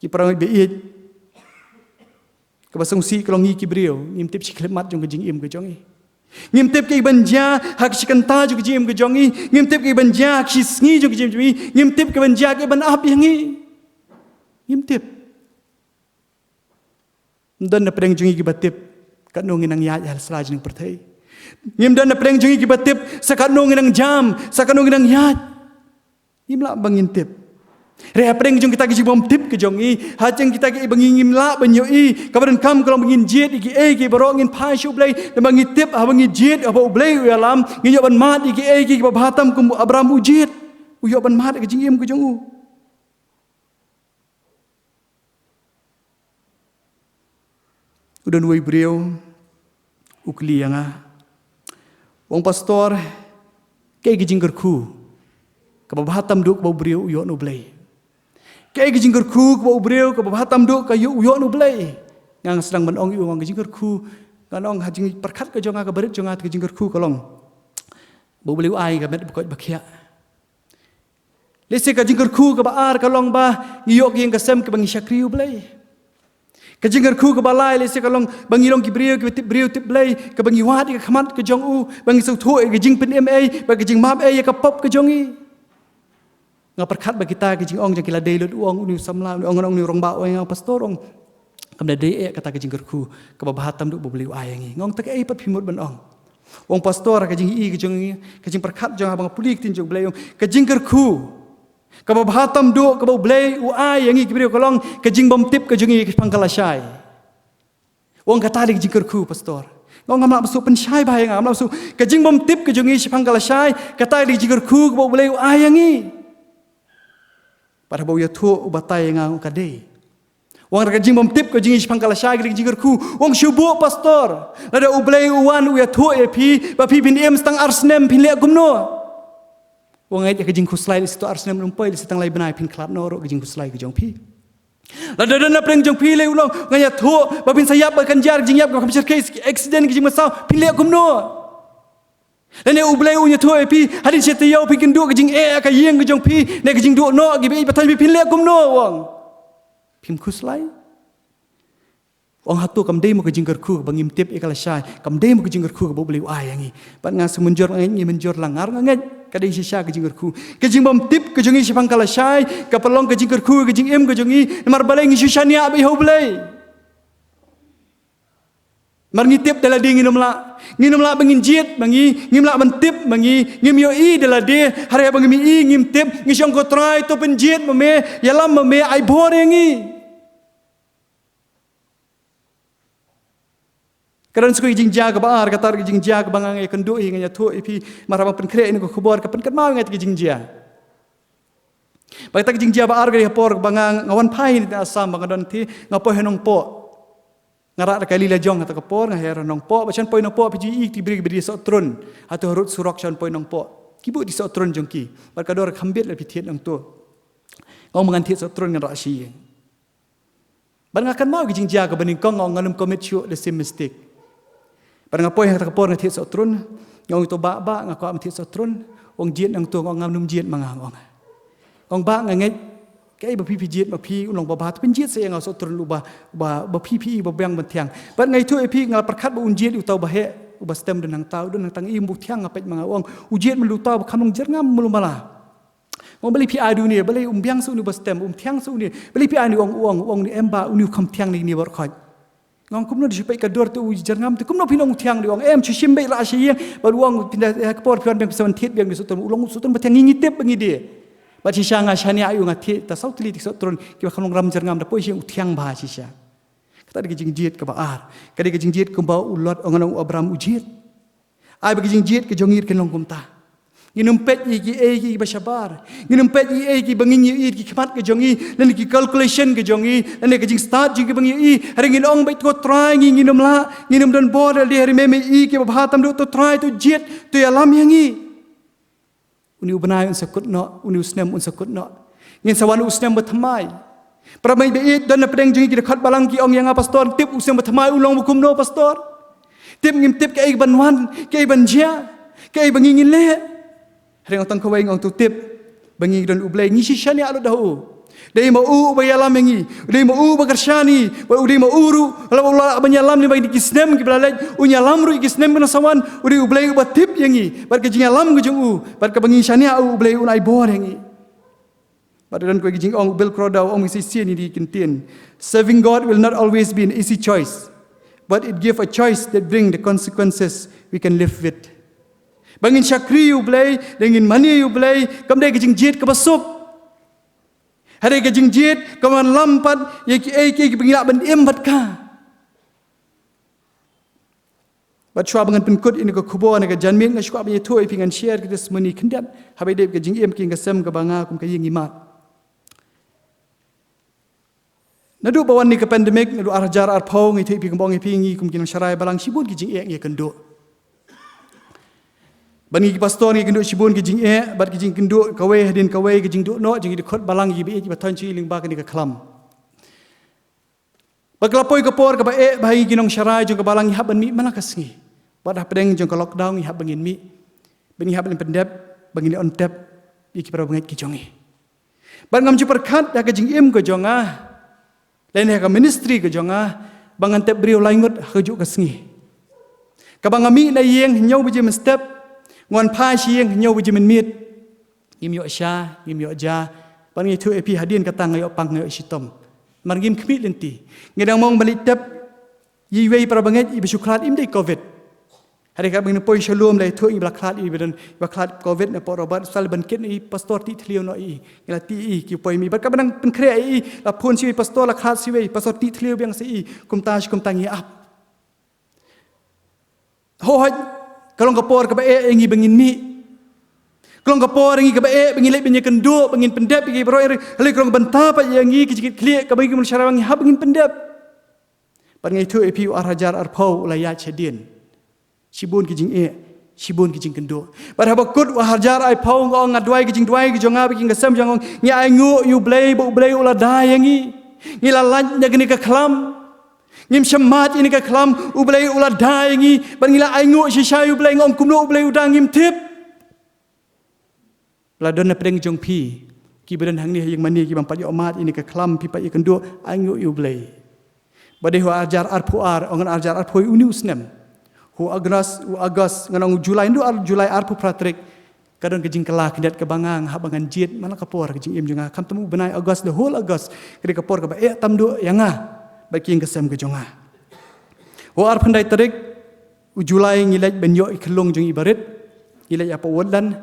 Ki para bangeit, kaba sngewsih ka long ngi ki briew ngim tip shi khyllipmat jong ka jingim ka jong ngi. Ngim tip kaei ban jia ha ka shi kynta jong ka jingim ka jong ngi. Ngim tip kaei ban jia ha ka shi sngi jong ka jingim jong ngi. Ngim tip kaei ban jia, kaei ban ap ïa ngi. Ngim tip. Ngim don na pdeng jong ngi kiba tip katno ngin nang ïaid ha la sla jong ka pyrthei. Ngim don na pdeng jong ngi kiba tip sa katno ngin nang jam, sa katno ngin nang ïaid. Ngim lah ba ngin tip. Hynrei hapdeng jong kita ki jingbymtip ki jong ngi, ha jong kita kiei ba ngi ngim lah ban ïohi, kaba donkam ka long ba ngin jied ïa kiei kiei baroh, ngin phai sha U Blei, namar ngi tip haba ngi jied, haba U Blei u ïalam, ngin ïoh ban mad ïa kiei kiei kiba bha tam kum u Abram u jied. U ïoh ban mad ïa ka jingim ka jong u. U don uwei u briew u kylli ïa nga, u ong, Pastor, kaei ka jingkyrkhu kaba bha tam duh kaba u briew u ïoh na U Blei? Kaei ka jingkyrkhu kaba u briew kaba bha tam duh ka ïoh, u ïoh na U Blei? Nga nga sdang ban ong ïa u, nga ong ka jingkyrkhu, nga ong ha jingpyrkhat ka jong nga, kaba rit jong nga, te ka jingkyrkhu ka long ba U Blei u ai ka met ba koit ba khiah. Lehse ka jingkyrkhu kaba ar ka long ba ngi ïoh ka ïing ka sem kaba ngi shakri U Blei. Ka jingkyrkhu kaba lai lehse ka long ba ngi long ki briew kiba tip briew tip Blei, kaba ngi wad ïa ka khmat ka jong u, ba ngi sngewthuh ïa ka jingpynim ei bad ka jingmap ei ïa ka pop ka jong ngi. Nga pyrkhat ba kita ki jingong jong ki la dei lut, u ong une u samla, une u ong, une u rangbah, u ong, Pastor, u ong, kam da dei eh kata ka jingkyrkhu kaba bha tam duh ba U Blei u ai ïa ngi. Nga ong, te kaei pat phi mut ban ong? U ong, Pastor, ka jingïohi ka jong ngi, ka jingpyrkhat jong nga haba nga pule ka ktien jong U Blei, u ong, ka jingkyrkhu kaba bha tam duh kaba U Blei u ai ïa ngi ki briew ka long ka jingbymtip ka jong ngi ïa ka shipang ka lashai. U ong, kata dei ka jingkyrkhu, Pastor. Nga ong, ngam lah ban shu pynshai bha ïa nga, ngam lah ban shu, ka jingbymtip ka jong ngi shipang ka lashai, kata dei ka jingkyrkhu kaba U Blei u ai ïa ngi. Bad haba u ïathuh u batai ïa nga, u ong ka dei. U ong, ka jingbymtip ka jong ngi shaphang ka lashai ka dei ka jingkyrkhu. U ong, shu buh pastor. Lada U Blei u wan u ïathuh ïa phi ba phi phin im tang ar snem, phin leh kumno? U ong, ngeit ïa ka jingkhuslai, lehse to ar snem ym poi, lehse tang lai bnai phin khlad noh ruh ka jingkhuslai ka jong phi. Lada don na pdeng jong phi, lei u ong, nga ïathuh ba phin sa ïap, ba kan jia ka jingïap, ka kham shyrkhei, accident, ka jingmynsaw, phin leh kumno? Lane U Blei un ïathuh ïa phi, hadien shi taïew phi kynduh ka jingeh ka ïing ka jong phi, ne ka jingduh noh kiba ïeit ba thaiñ, phi phin leh kumno, u ong? Phim khuslai? U ong, hato kam dei mo ka jingkyrkhu ba ngim tip ïa ka lashai, kam dei mo ka jingkyrkhu kaba U Blei u ai ïa ngi? Bad nga shu mynjur, nga ngeit ngi mynjur lang, nga ruh nga ngeit ka dei shisha ka jingkyrkhu. Ka jingbymtip ka jong ngi shaphang ka lashai ka pynlong ka jingkyrkhu ka jingim ka jong ngi, namar balei? Ngi shu shaniah beit ha U Blei. Namar ngi tip da lade ngin ym lah. Ngin ym lah ba ngin jied ma ngi, ngim lah ban tip ma ngi, ngim ïohi da lade, hynrei haba ngim ïohi ngim tip, ngi shong, ko Trai to pynjied ma me, ïalam ma me, ai bor ïa ngi. Ka don sa kawei ka jingjia kaba ar, kata ka jingjia kaba nga ïakynduh hi, nga ïathuh ïa phi, namar haba pynkhreh ïa kane ka khubor ka pynkynmaw ïa nga ïa ka jingjia. Bad kata ka jingjia ba ar ka dei ha por ba nga, nga wan phai na Assam, ba nga don te, nga poi ha Nongpoh. Nga rah da ka kali lajong ha kata ka por, nga her ha Nongpoh, bad shen poi Nongpoh phi ju i ki briew kiba die sohtrun. Hato ha rud surok shen poi Nongpoh, ki buh die sohtrun jong ki. Bad ka dor kham bit lada phi thied nangto. Nga ong, ba ngan thied sohtrun ngan rah sha ïing. Bad nga kynmaw ka jingjia kaba nyngkong, nga ong, ngan ym commit shuh, lehse mistake. Bad nga poi ha kata ka por nga thied sohtrun. Nga ong ïa uto u bah, bah, nga kwah ban thied sohtrun. U ong, jied nangto. Nga ong, ngan ym jied ma nga, u ong. Nga ong, bah, nga ngeit kaei ba phi phi jied ma phi un long babha, to pynjied sa ïa nga u sohtrun uba, uba, ba phi phi i ba biang ban thiang. Bad nga ïathuh ïa phi, nga la pyrkhat ba un jied ïa uta uba heh, uba stem don hangta, u don hangta, i, um thiang, nga peit ma nga, u ong, u jied mynta uta uba kham long jyrngam malu mala. Nga ong, balei phi ai da une, balei um biang sa une uba stem, um thiang sa une, balei phi ai une? U ong, u ong, u ong, em bah, une u kham thiang na kine baroh khoit. Nga ong, kumno, da shu peit ka dur te u jyrngam te, kumno phin ong u thiang? U ong, em, shu shim beit, rah sha ïing. Bad u ong, phin da, ha ka por phi wan biang phin sa wan thied biang, u sohtrun u long u sohtrun ba thiang, ngi ngi tip ba ngi die. Bad shisha nga shaniah ïa u, nga thied ta saw tylli ki sohtrun kiba kham long ram jyrngam, da poi sha ïing u thiang bha shisha. Kata ka dei ka jingjied kaba ar. Ka dei ka jingjied kumba u Lot, u ngan ong, u Abram u jied. Ai ba ka jingjied ka jong ngi kan long kumta. Ngin ym peit ïa kiei kiei kiba shabar. Ngin ym peit ïa kiei kiei kiba ngin ïohi da ki khmat ka jong ngi, lane ki calculation ka jong ngi, lane ka jingstad jong ngi ba ngin ïohi. Hynrei ngin ong beit, ko Trai, ngi ngin ym lah, ngin ym don bor da lade, hynrei me me i kiba bha tam, to Trai, to jied, to ïalam ïa ngi. Une u bnai un sa kut noh, une u snem un sa kut noh. Ngin sa wan u snem ba thymmai. Para bangeit ba ïeit, don na pdeng jong ngi ki dkhot balang ki ong ïa nga, pastor, tip u snem ba thymmai un long ba kumno, pastor? Tip ngim tip kaei ban wan, kaei ban jia, kaei ba ngi ngin leh. Hynrei nga ong tang kawei, nga ong to tip ba ngi don U Blei, ngi shu shaniah lut ha u. Dei ma u uba ïalam ïa ngi, u dei ma u uba kyrshan ïa ngi, bad u dei ma u ruh, lada u lah ban ïalam lyngba kine ki snem kiba la leit, un ïalam ruh ïa ki snem kiba sa wan, u dei U Blei uba tip ïa ngi, bad ka jingïalam ka jong u, bad kaba ngi shaniah u, U Blei un ai bor ïa ngi. Bad don kawei ka jingong, u Bill Crowder u ong, ngi shisien ïa kine ki ktien. Serving God will not always be an easy choice, but it give a choice that bring the consequences we can live with. Ba ngin shakri ïa U Blei, ba ngin mane ïa U Blei, kam dei ka jingjied kaba suk. Hynrei ka jingjied kaba lam pat ïa kiei kiei kiba ngi lah ban im bad ka. Bad shuwa ba ngan pynkut ïa kane ka khubor, ïa kane ka janmiet, nga shu kwah ban ïathuh ïa phi, ngan share ka testimony khyndiat haba ïadei bad ka jingim, ka ïing ka sem kaba nga kum ka ïing ngi mad. Naduh ba wan kane ka pandemic, naduh ar hajar arphew, nga ïathuh ïa phi kumba ong ïa phi, ngi kum ki nongshakri balang shibun ki jingeh ngi ïakynduh. Bad ngi ki pastor ngi ïakynduh shibun ki jingeh, bad ki jingkynduh kawei hadien kawei, ki jingduh noh jong ki dkhot balang, kiba ïeit kiba thoiñ sha ngi lyngba kane ka khlam. Bad ka la poi ka por kaba eh ba ngi ki nongshakri jong ka balang ngi hap ban mih man la ka sngi. Bad hapdeng jong ka lockdown ngi hap ban ngin mih. Bad ngi hap ban pyndep, ba ngin ïa on tep ïa ki para bangeit ki jong ngi. Bad ngam ju pyrkhat ha ka jingim ka jong nga, lane ha ka ministry ka jong nga, ba ngan tep briew lai ngut ha kajuh ka sngi. Kaba nga mih na ïing hynñiew baje mynstep, nga wan phai sha ïing hynñiew baje mynmiet. Ngim ïoh sha, ngim ïoh ja. Bad nga ïathuh ïa phi, hadien kata nga ïoh pang, nga ïoh shitom. Namar ngim khmih lynti. Nga dang mong ban leit tep ïa iwei i para bangeit iba shu khlad, im dei covid. Hynrei katba ngin poi sha lum la ïathuh ïa ngi ba la khlad, iba don, iba khlad covid na Port Roberts, sa la ban kit ïa i, pastor, tih thliew noh ïa i. Ngi la tih ïa i, ki poi mih. Bad katba nang pynkhreh ïa i, la phone sha i, pastor, la khlad sha iwei, pastor, tih thliew biang sha i. Kumta shi kumta ngi ap. Hooid, ka long ka por kaba eh ïa ngi ba ngin mih. Ka long ka por ïa ngi kaba eh ba ngi leit ban ïakynduh, ba ngin pyndep ïa ki baroh, ïa ki long bynta pat ïa ngi ki jingkitkhlieh kaba ngi kum lashai ba ngi hap ba ngin pyndep. Bad nga ïathuh ïa phi, u ar hajar arphew u la ïaid shadien. Shibun ki jingeh, shibun ki jingkynduh. Bad haba kut u ar hajar arphew, nga ong, nga duwai ki jingduwai ki jong nga bad ki ïing ki sem jong nga, ong, ngi ainguh ïa U Blei ba U Blei u la da ïa ngi. Ngi la lait na kane ka khlam. Ngim shym mad ïa kane ka khlam, U Blei u la da ïa ngi. Bad ngi la ainguh shisha ïa U Blei, nga ong, kumno U Blei u da ngim tip. La don na pdeng jong phi kiba don hangne ha ïing mane kiba ym pat ïoh mad ïa kane ka khlam, phi pat ïakynduh, ainguh ïa U Blei. Ba dei ha u ar hajar arphew ar, ong, ar hajar arphew une u snem. Ha u August, u August, ngan ong u July, naduh ar July arphew phra tarik, ka don ka jingkylla khyndiat kaba nga, nga hap ba ngan jied man la ka por ka jingim jong nga. Khamtam u bnai August, the whole August, ka dei ka por kaba eh tam duh ïa nga bad ki ïing ki sem ki jong nga. Ha u arphew khyndai tarik u July ngi leit ban ïoh i khyllung jong i barit. Ngi leit ha Portland.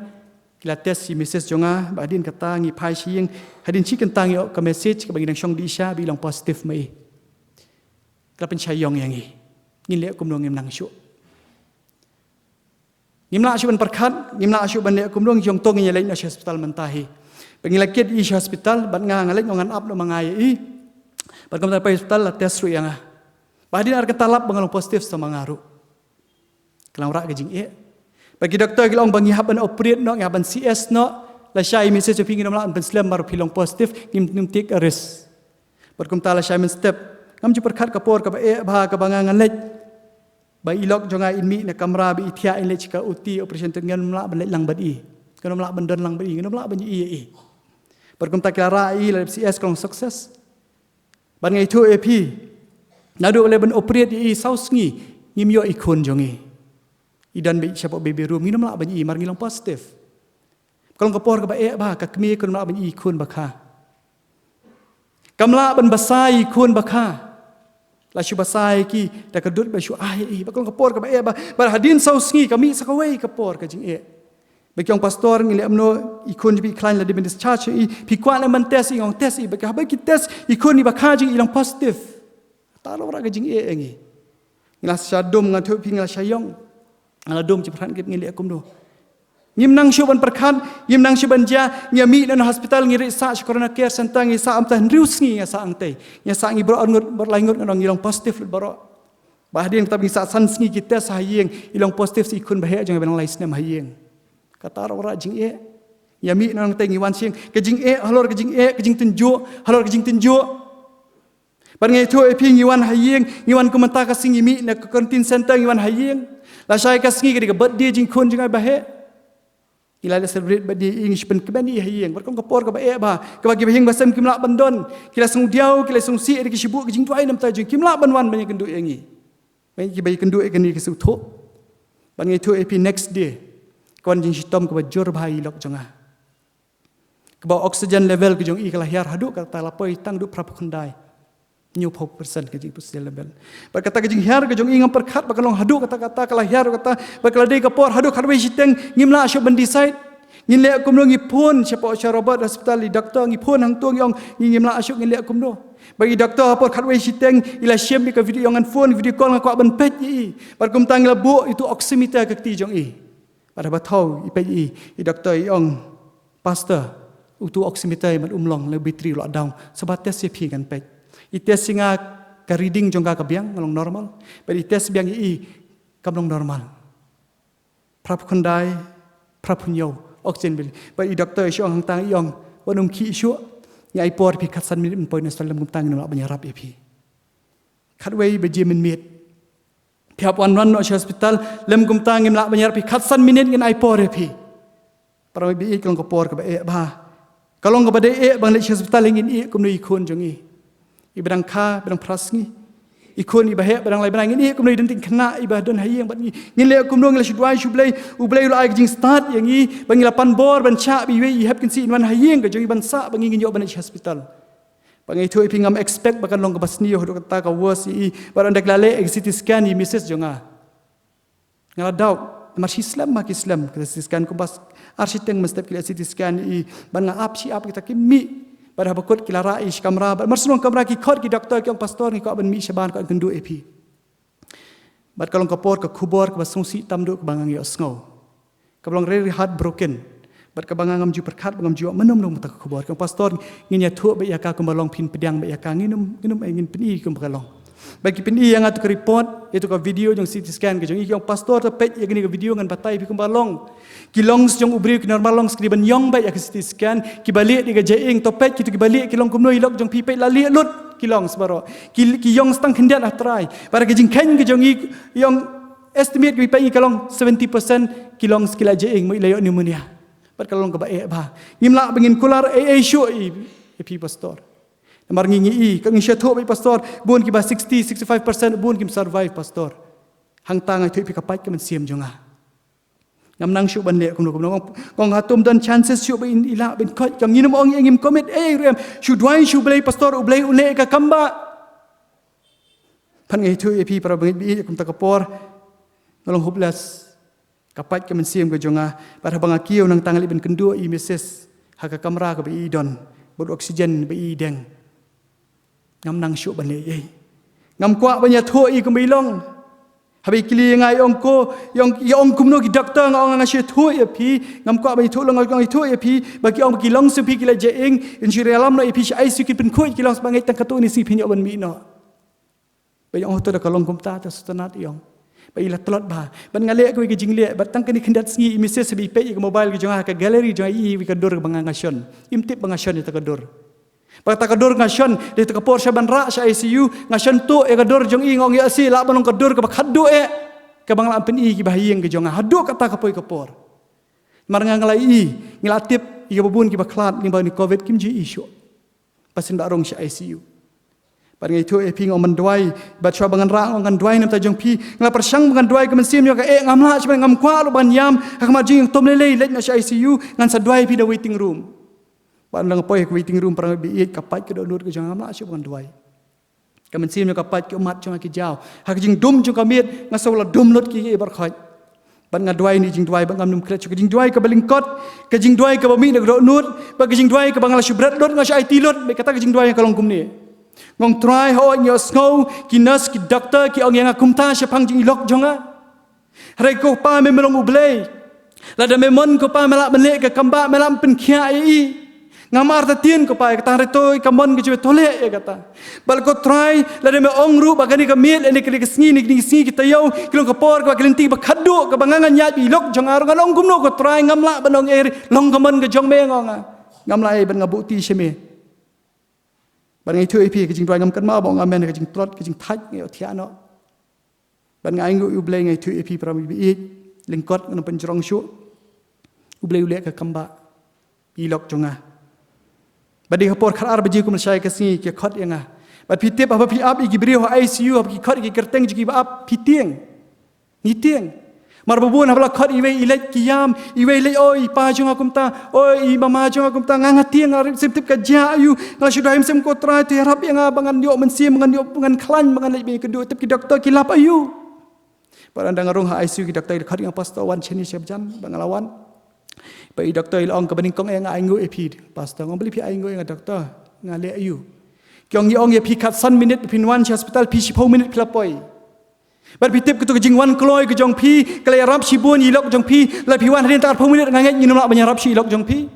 Ki la test ïa i Mrs jong nga, bad hadien kata ngi phai sha ïing. Hadien shi kynta ngi ïoh ka message kaba ngi dang shong dih sha, ba i long positive ma i. Ki la pynshai ïong ïa ngi. Ngin leh kumno, ngim nang shuh. Ngim lah shuh ban pyrkhat, ngim lah shuh ban leh kumno, ngi ong to ngin ïa leit noh sha hospital mynta hi. Ba ngi la kit ïa i sha hospital, bad nga, nga leit, nga ong ngan ap noh ma nga ïa i. Bad kumta phai hospital la test ruh ïa nga. Bad hadien ar kynta lap ba nga long positive sa ma nga ruh. Ka long rah ka jingeh. Bad ki doktor ki la ong ba ngi hap ban operate noh, ngi hap ban C S noh. Lashai i Mrs jong phi, ngin ym lah ban pynslem namar phi long positive, ngim, ngim take a risk. Bad kumta lashai mynstep. Ngam ju pyrkhat ka por kaba eh bha kaba nga ngan leit. Ba i lok jong nga in mih na kamra, ba i thiah, in leit sha ka O T, operation theatre, ngan ym lah ban leit lang bad i. Ngan ym lah ban don lang bad i, ngan ym lah ban ïohi ïa i. Bad kumta ki la rah ïa i, la dep C S, ka long success. Bad nga ïathuh ïa phi, naduh ba leit ban operate ïa i saw sngi, ngim ïoh i khun jong i. I don beit shapoh baby room, ngin ym lah ban ïohi namar ngi long positive. Ka long ka por kaba eh bha, ka kmie kam lah ban ïohi i khun ba kha. Kam lah ban bsa ïa i khun ba kha. La shu bsa ïa ki da ka dud ba shu ai ïa i. Ba ka long ka por kaba eh bha, bad hadien saw sngi ka mih sa kawei ka por ka jingeh. Ba ki ong, pastor, ngi leh kumno, i khun jong phi i khlaiñ, la dei ban discharge ïa i, phi kwah leh ban test ïa i? Nga ong test ïa i. Bad haba ki test i khun i ba kha jong i, i long positive. Kata ruh rah ka jingeh ïa ngi. Ngi la shah dum, nga ïathuh ïa phi, ngi la shah ïong. Nga la dum, shu pyrkhat, ngin leh kumno. Ngim nang shuh ban pyrkhat, ngim nang shuh ban jia, ngi ïa mih na hospital, ngi ri sah sha Corona Care Center, ngi sah kumta hynriew sngi, ngi sah hangtei. Ngi sah, ngi baroh arngut, baroh laingut, ngan ong ngi long positive lut baroh. Bad hadien kata ngi sah san sngi ki test ha ïing, i long positive sa i khun ba heh jong nga ba dang lai snem ha ïing. Kata ruh rah jingeh. Ngi ïa mih na hangtei, ngi wan sha ïing. Ka jingeh halor ka jingeh, ka jingtynjuh halor ka jingtynjuh. Bad nga ïathuh ïa phi, ngi wan ha ïing, ngi wan kumta ka sngi, ngi mih na ka quarantine center, ngi wan ha ïing. Lashai ka sngi ka dei ka birthday jong i khun jong nga ba heh. Ngi la leh celebrate birthday ïa i, ngi shu pynkmen ïa i ha ïing. Bad ka long ka por kaba eh bha, kaba ki bahaïing bahasem kim lah ban don. Ki la sngewdiaw, ki la sngewsih ïa ki, shu buh ki jingduwai na bynta jong i, kim lah ban wan ban ïakynduh ïa ngi. Ba ngi kiba ïakynduh ïa kane ki sngewthuh. Bad nga ïathuh ïa phi, next day ka wan jingshitom kaba jur bha ïa i lok jong nga. Kaba oxygen level ka jong i ka la hiar haduh katta, la poi tang haduh phra phew khyndai. Hynñiew phew percent ka jing oxygen level. Bad kata ka jinghiar ka jong i ngam pyrkhat ba ka long haduh katta katta, ka la hiar katta, bad ka la dei ka por haduh khatwei shiteng, ngim lah shuh ban decide. Ngin leh kumno, ngi phone shapoh sha Robert Hospital, i doktor, ngi phone hangto, ngi ong ngi ngim lah shuh, ngin leh kumno. Bad i doktor ha por khatwei shiteng i la shim ïa ka video, ong ngan phone video call, nga kwah ban peit ïa i. Bad kumta ngi la buh ïa utu u oximeter ha ka kti jong i. Bad haba thaw i peit ïa i, i doktor i ong, pastor, utu u oximeter i mat um long, la battery u la down. Sngewbha test ïa phi, ngan peit. I test ïa nga, ka reading jong ka ka biang, nga long normal. Bad i test biang ïa i, kam long normal. Phra phew khyndai, phra phew hynñiew oxygen level. Bad i doktor i shu ong hangta, i ong, wat nym khih shuh. Ngi ai por ïa phi khatsan minit ban poi na hospital, lym kumta ngin ym lah ban ïarap ïa phi. Khatwei baje mynmiet. Phi hap wan wan noh sha hospital, lym kumta ngim lah ban ïarap ïa phi, khatsan minit ngin ai por ïa phi. Para bangeit, ka long ka por kaba eh bha. Ka long kaba dei eh ba ngi leit sha hospital, ngin ïeh kumno ïa i khun jong i. I ba dang kha, ba dang phra sngi. I khun i ba heh, ba dang lai bnai, ngin ïeh kumno, i don tang khynnah i ba don ha ïing bad ngi. Ngin leh kumno, ngi la shu duwai sha U Blei, U Blei u la ai ka jingstad ïa ngi, ba ngi la pan bor ban shah, ba iwei i hep kynsi in wan ha ïing ka jong i ban sah, ba ngi ngin ïoh ban leit sha hospital. Ba nga ïathuh ïa phi, ngam expect ba kan long kaba sniew haduh katta, ka worse ïa i. Bad ynda ki la leh ïa ka C T scan ïa i Mrs jong nga, nga la doubt. Namar shi slem ma ki slem ka C T scan, kumba ar shiteng mynstep ki leh C T scan ïa i. Bad nga ap shi ap, kita kim mih. Bad haba kut ki la rah ïa i sha kamra, bad mar shu long kamra ki khot ki doktor, ki ong, pastor, ngi kwah ban mih shabar, kwah ban kynduh ïa phi. Bad ka long ka por, ka khubor kaba sngewsih tam duh kaba nga ïohsngew. Kaba long very heartbroken. Bad kaba nga ngam ju pyrkhat, ba ngam ju ïoh mynno mynno mynta ka khubor. Ka ong, "Pastor, ngin ïathuh beit ïa ka kumba long, phin pdiang beit ïa ka, ngin ym, ngin ym, ngin pyni kumba ka long." Bad ki pyni ïa nga ïa tu ka report, ïa tu ka video jong C T scan ka jong i, ki ong, "Pastor, to peit ïa kane ka video, ngan batai ïa phi kumba long. Ki lungs jong u briew ki normal lungs, ki dei ban ïong beit ïa ka C T scan, kiba lieh dei ka jaïing, to peit kitu kiba lieh ki long kumno, i lok jong phi, peit la lieh lut ki lungs baroh. Ki, ki ïong tang khyndiat, ah Trai." Bad ka jingkheiñ ka jong i, i ong, estimate ka peit ngi ka long seventy percent ki lungs ki la jaïing, mo i la ïoh pneumonia. Bad ka long kaba eh bha. Ngim lah ba ngin kular ei ei shuh ïa phi, Pastor. Namar ngi, ngi i, ka ngi shu ïathuh beit, Pastor, bun kiba sixty, sixty-five percent, bun kim survive, Pastor. Hangta nga ïathuh ïa phi, ka pait ka mynsiem jong nga. Ngam nang shuh ban leh kumno kumno. Nga ong, hato ym don chances shuh ba i lah ban koit? Ka ong, ngin ym ong ïa, ngim commit ei ruh em. Shu duwai sha U Blei, Pastor, U Blei un leh ïa ka kam ba. Phan, nga ïathuh ïa phi para bangeit, ba ïeit, kumta ka por nga long hopeless. Ka pait ka mynsiem ka jong nga. Bad haba nga kiew, nangta nga leit ban kynduh ïa i Missus ha ka kamra kaba i don, bad oxygen ba i deng. Ngam nang shuh ban leh ei ei. Ngam kwah ban ïathuh ïa i kumba i long. Haba i kylli ïa nga, i ong, ko, i ong, i ong kumno ki doktor, nga ong, nga shu ïathuh ïa phi. Ngam kwah ban ïathuh long, nga ong, ïathuh ïa phi. Ba ki ong ba ki lungs jong phi ki la jaïing, yn shu ïalam noh ïa phi sha I C U, kin pynkuid ki lungs, ba ngeit tang katto katne sngi phin ïoh ban mih noh. Ba i ong, hato da ka long kumta, to sngewtynnat, i ong. Ba i la tlot bha. Bad nga leh kawei ka jingleh, bad tang kane khyndiat sngi, i Missus haba i peit ïa ka mobile ka jong nga, ka gallery jong nga, i ïohi ïa ka dur kaba nga, nga shon. Im tip ba nga shon ïa kata ka dur. Bad kata ka dur nga shon, dei kata ka por sha ban rah sha I C U, nga shon tuh ïa ka dur jong i, nga ong, ïoh lehse lah ban long ka dur kaba khatduh eh, kaba nga lah ban pyni ïa kiba ha ïing ka jong nga haduh kata ka poi ka por. Namar nga, nga la i, nga la tip ïa kiba bun kiba khlad lyngba une u Covid, kim ju i shuh. Ba shen ba rung sha I C U. Bad nga ïathuh ïa phi, nga ong ban duwai, bad shuwa ba ngan rah, nga ong ngan duwai na ka bynta jong phi. Nga la pyrshang ba ngan duwai, ka mynsiem jong nga ka eh, ngam lah, shuwa ngam kwah ruh ban ïam ha khmat jong i, ong, to ym lei lei, leit noh sha I C U, ngan sa duwai ïa phi na waiting room. Bad ynda nga poi ha ka waiting room, para bangeit, ka pait ka dohnud ka jong nga, ngam lah shuh ba ngan duwai. Ka mynsiem jong nga ka pait, ki ummat jong nga ki jaw. Ha ka jingdum jong ka miet, nga sngew la dum lut kiei kiei baroh khoit. Bad nga duwai ïa une u jingduwai ba ngam nym klet shuh, ka jingduwai kaba lyngkot, ka jingduwai kaba mih na ka dohnud, bad ka jingduwai kaba nga la shu bret lut, nga shu aiti lut, bad kata ka jingduwai ka long kumne. Nga ong, Trai, hooid nga sngew ki nurse, ki doktor ki ong ïa nga kumta shaphang jong i lok jong nga. Hynrei ko Pa, me me long U Blei. Lada me mon ko Pa, me lah ban leh ïa ka kam ba, me lah ban pynkhiah ïa i. Ngam artatien ko Pa ïa kata, hynrei to ïa ka mon ka jong me, to leh ïa kata. Bad ko Trai, lada me ong ruh ba kane ka miet, lane kane ka sngi, ne kine ki sngi ki taïew ki long ka por kaba, ka lynti ba khatduh, kaba nga ngan ïaid bad i lok jong nga ruh, ngan ong kumno ko Trai, ngam lah ban ong ei, long ka mon ka jong me, nga ong. Ngam lah ei, bad nga buh kti sha me. Bad nga ïathuh ïa phi, ka jingduwai ngam kynmaw ba ong amen, ka jingtlot, ka jingthait nga ïoh thiah noh. Bad nga ainguh ïa U Blei, nga ïathuh ïa phi para bangeit, lyngkot, ngam pynjrong shuh. U Blei u leh ka kam ba ïa i lok jong nga. Bad dei ha ka por khatar baje kumne shai ka sngi, ki khot ïa nga. Bad phi tip, haba phi ap ïa ki briew ha I C U, haba ki khot ïa ki kyrteng jong ki ba ap, phi tieng. Ngi tieng. Namar ba bun haba la khot iwei i leit ki ïam, iwei leit, oi i pa jong nga kumta, oi i mama jong nga kumta, nga nga tieng, nga sim tip ka jia aïu, nga shu duwai, ym shym, ko Trai to ïarap ïa nga ba ngan ïoh mynsiem, ba ngan ïoh, ba ngan khlaiñ, ba ngan leit bad ïa ka duh, tip ki doktor ki lap aïu. Bad ynda nga rung ha I C U, ki doktor ki la khot ïa nga, Pastor, wan shane sha bjan, bad nga la wan. Bad i doktor i la ong, kaba nyngkong eh nga ainguh ïa phi, Pastor. Nga ong, balei phi ainguh ïa nga, Doktor? Nga leh aïu? Ki ong, ngi ong ïa phi khatsan minit phin wan sha hospital, phi shiphew minit phi la poi. Bad phi tip katu ka jingwan kloi ka jong phi ka la ïarap shibun ïa i lok jong phi. Lada phi wan hadien kata arphew minit, nga ngeit ngin ym lah ban ïarap shuh ïa i lok jong phi.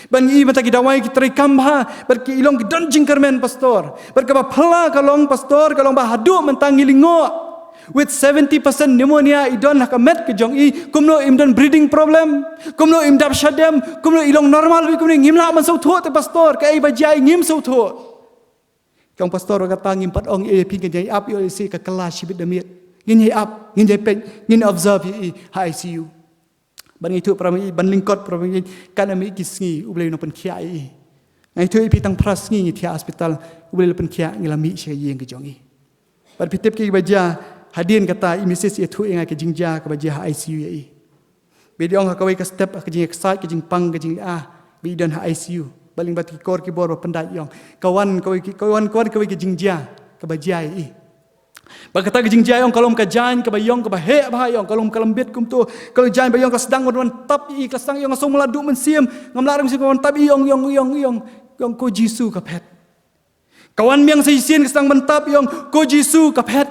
Bad ngi i mynta ki dawai ki trei kam bha, bad ki, i long ki don jingkyrmen, Pastor. Bad kaba phylla ka long, Pastor, ka long ba haduh mynta ngi lyngngoh. With seventy percent pneumonia i don ha ka met ka jong i, kumno im don breathing problem, kumno im dap shadem, kumno i long normal, kumno ngim lah ban sngewthuh te, Pastor, kaei ba jia, ngim sngewthuh. Ka ong, Pastor, kata ngim pat ong ei ïa phi, ngin ïai ap, ïoh lehse ka kylla shibit da miet. Ngin ïai ap, ngin ïai peit, ngin observe ïa i ha I C U. Bad nga ïathuh para bangeit, ban lyngkot para bangeit, katba mih ki sngi U Blei un nang pynkhiah ïa i. Nga ïathuh ïa phi, tang phra sngi ngi thiah ha hospital, U Blei u la pynkhiah, ngi la mih sha ka ïing ka jong i. Bad phi tip kaei kaba jia, hadien kata i Missus i ïathuh ïa nga ka jingjia kaba jia ha I C U ïa i. Ba i ong ha kawei ka step, ha ka jingïaksaid, ka jingpang, ka jingleh, ba i don ha I C U. Bad lyngba ki kor ki bor ba pyndait, i ong, ka wan kawei ki, ka wan, ka wan kawei ka jingjia kaba jia ïa i. Bad kata ka jingjia, i ong, ka long ka jaiñ kaba ïong kaba heh bha, i ong, ka long ka lambit kumto, ka long jaiñ ba ïong, ka sdang ban wan tap ïa i, ka sdang, i ong, nga sngew ym lah duh mynsiem, ngam lah rung mynsiem, ka wan tap ïa i, i ong, i ong, i ong, i ong, ko Jisu ka phet. Ka wan miang sa shisien, ka sdang ban tap, i ong, ko Jisu ka phet.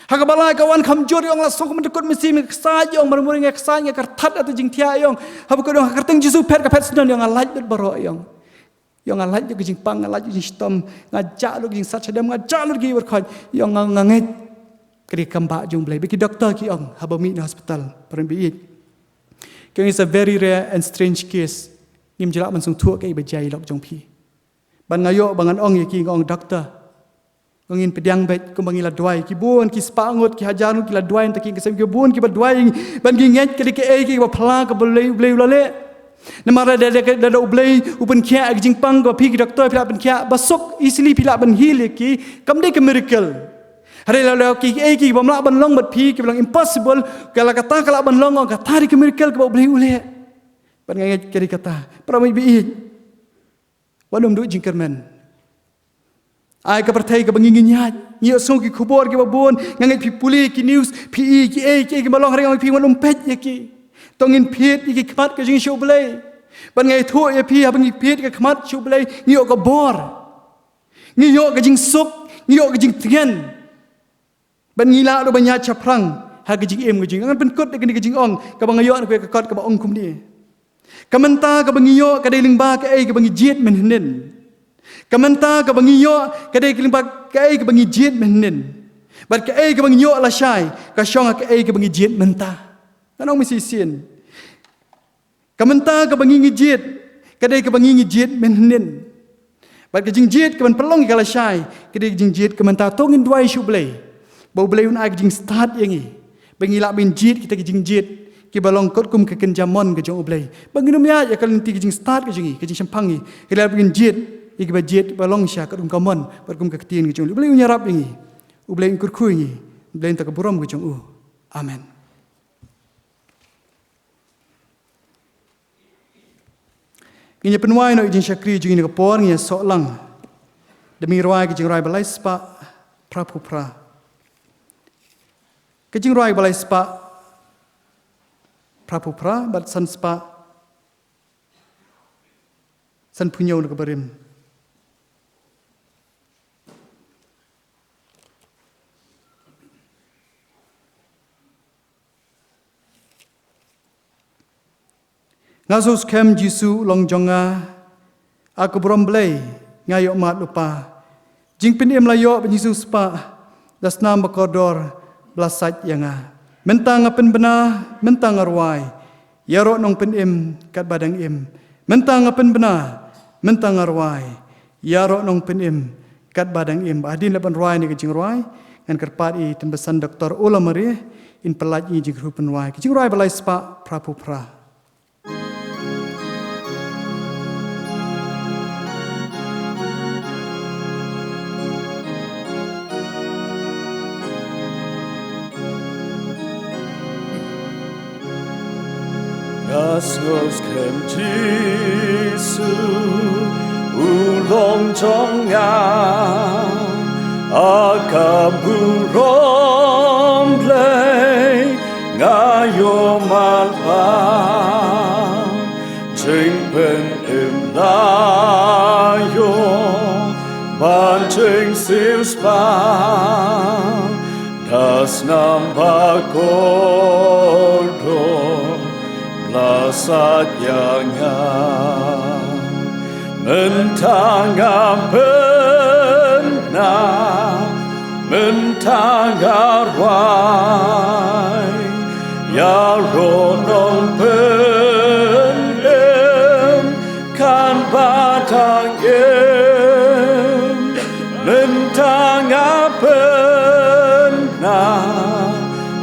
Ha kaba lai ka wan kham jur, ïong la song kumta kut mynsiem, nga ksaid, ïong marmur nga ksaid, nga kyrthat ïa ka jingthiah, ïong haba kut ïong ha ka kyrteng Jisu phet ka phet syndon, ïong nga lait lut baroh, ïong. Ïong nga lait lut ka jingpang, nga lait lut ka jingshitom, nga jah lut ka jingsat shadem, nga jah lut ki wyrkhoit, ïong nga, nga ngeit ka dei ka kam bah jong U Blei. Ba ki doktor ki ong haba mih na hospital, para baieit, ki ong, "It's a very rare and strange case. Ngim ju lah ban sngewthuh kaei ba jia ïa i lok jong phi." Ban nga ïoh ba ngan ong ïa ki, nga ong, "Doktor, ngin pdiang beit kumba ngi la duwai." Ki bun, ki spah ngut, ki hajar ngut ki la duwai, nangta ki ïing ki sem, ki bun kiba duwai ban ki ngeit ka dei kaei kaba phylla kaba U Blei, U Blei u la leh. Namar lada, lada, lada U Blei u pynkhiah ïa ka jingpang kaba phi ki doktor phi lah pynkhiah, ba suk easily phi lah ban heal ïa ki, kam dei ka miracle. Hynrei lada ki, kaei kibym lah ban long bad phi, kiba long impossible, ka la kata ka lah ban long, kata dei ka miracle kaba U Blei u leh. Ban nga ngeit ka dei kata, para baieit. Wat nym duh jingkyrmen. Ai ka pyrthei kaba ngi ngin ïaid, ngi ïohsngew ki khubor kiba bun, nga ngeit phi pule ki news, phi i kiei kiei kiba long, hynrei nga ong ïa phi, wat nym peit ïa ki. To ngin phied ïa ki khmat ka jong ngi sha U Blei. Ban nga ïathuh ïa phi, haba ngi phied ïa ka khmat sha U Blei, ngi ïoh ka bor, ngi ïoh ka jingsuk, ngi ïoh ka jingtngen. Ban ngi lah ruh ban ïaid shaphrang ha ka jingim ka jong ngi. Ngan pynkut da kane ka jingong kaba nga ïoh na kawei ka kot kaba ong kumne: Ka mynta kaba ngi ïoh ka dei lyngba kaei kaba ngi jied mynhynnin. Ka mynta kaba ngi ïoh ka dei lyngba kaei kaba ngi jied mynhynnin. Bad kaei kaba ngi ïoh lashai ka shong ha kaei kaba ngi jied mynta. Ngan ong mynshisien. Ka mynta kaba ngi ngi jied, ka dei kaba ngi ngi jied mynhynnin. Bad ka jingjied kaban pynlong ïa ka lashai ka dei ka jingjied ka mynta. To ngin duwai sha U Blei ba U Blei un ai ka jingstad ïa ngi ba ngi lah ban jied kita ki jingjied kiba long katkum ka kynja mon ka jong U Blei. Ba ngin ym ïaid ïa ka lynti ka jingstad ka jong ngi, ka jingshemphang ngi. Ka lah ban jied ïa kiba jied ba long sha katkum ka mon bad kum ka ktien ka jong U Blei. U Blei un ïarap ïa ngi. U Blei un kyrkhu ïa ngi. U Blei un ai ka burom ka jong U. Amen. Ngin ïa pynwai noh ïa ka jingshakri jong ngi ha kane ka por, ngin ïa soh lang da ban rwai ka jingrwai ba lai spah phra phew phra. Ka jingrwai ba lai spah phra phew phra bad san spah san phew hynñiew na ka barim. Nga sngewskhem Jisu u long jong nga, a ka burom Blei nga ïoh mad lypa. Jingpynim la ïoh ban jingsngewspah, da snam ba kordor ba la sait ïa nga. Mynta nga pynbna, mynta nga rwai, ïaroh nongpynim katba dang im. Mynta nga pynbna, mynta nga rwai, ïaroh nongpynim katba dang im. Ba hadien la ban rwai ïa ka jingrwai, ngan kyrpad ïa i tymbasan Doktor Ola Mari in pyllait ïa ka jingkyrkhu pynrwai ka jingrwai ba lai spah phra phew phra. Nga sngewskhem Jisu u long jong nga, a ka burom Blei nga ïoh mad lypa. Jingpynim la ïoh ban jingsngewspah, da snam ba kordor la sait ïa nga. Mynta nga pynbna, mynta nga rwai, ïaroh nongpynim katba dang im. Mynta nga pynbna,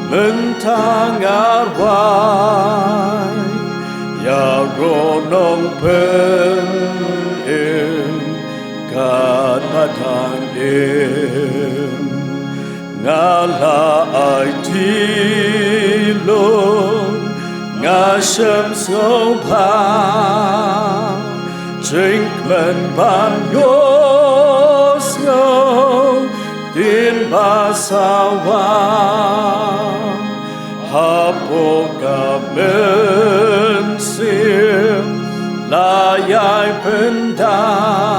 mynta nga rwai, ïaroh nongpynim katba dang im. Nga la aiti lum, nga shem sngewbha, jingkmen ban ïohsngew ktien ba sawa. Hapoh ka mynsiem la ïai pyndam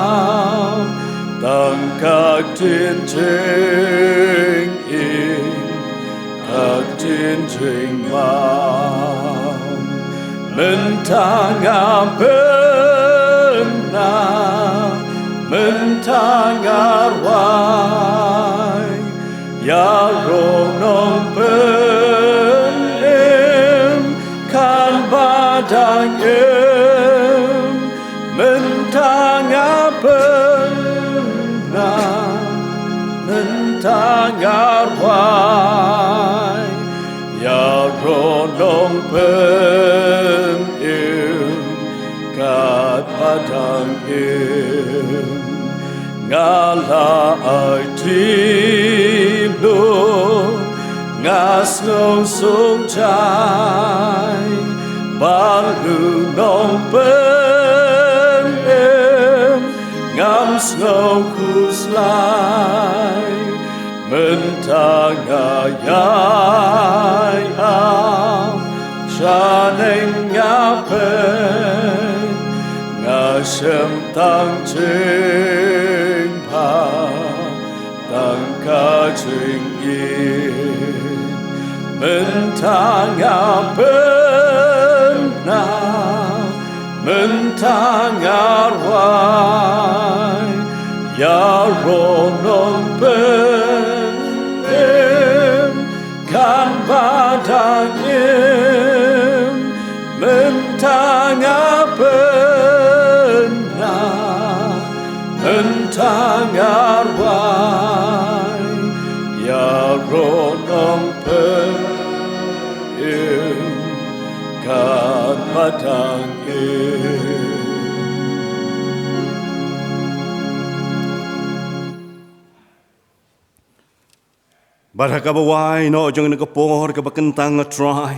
tang ka ktien jingim Mynta nga pynbna, mynta nga rwai, ïaroh Nongpynim, kan ba dang im, mynta nga pynbna, mynta nga rwai, ïaroh Nongpynim, kat ba dang im. Nga la aiti lum, nga sngew sngewsih, ba lum Nongpynim, ngam sngew khuslai. Mynta nga ïai ap, shaneng nga peit, nga shem tang jingbha, tang ka jingïeit. Mynta nga pynbna, mynta nga rwai, ïaroh Nongpynim, kan ba dang im, mynta nga pynbna, mynta nga rwai, ïaroh Nongpynim, kan ba dang im. Bad ha kaba wai noh jong kane ka por kaba kyntang, A Trai,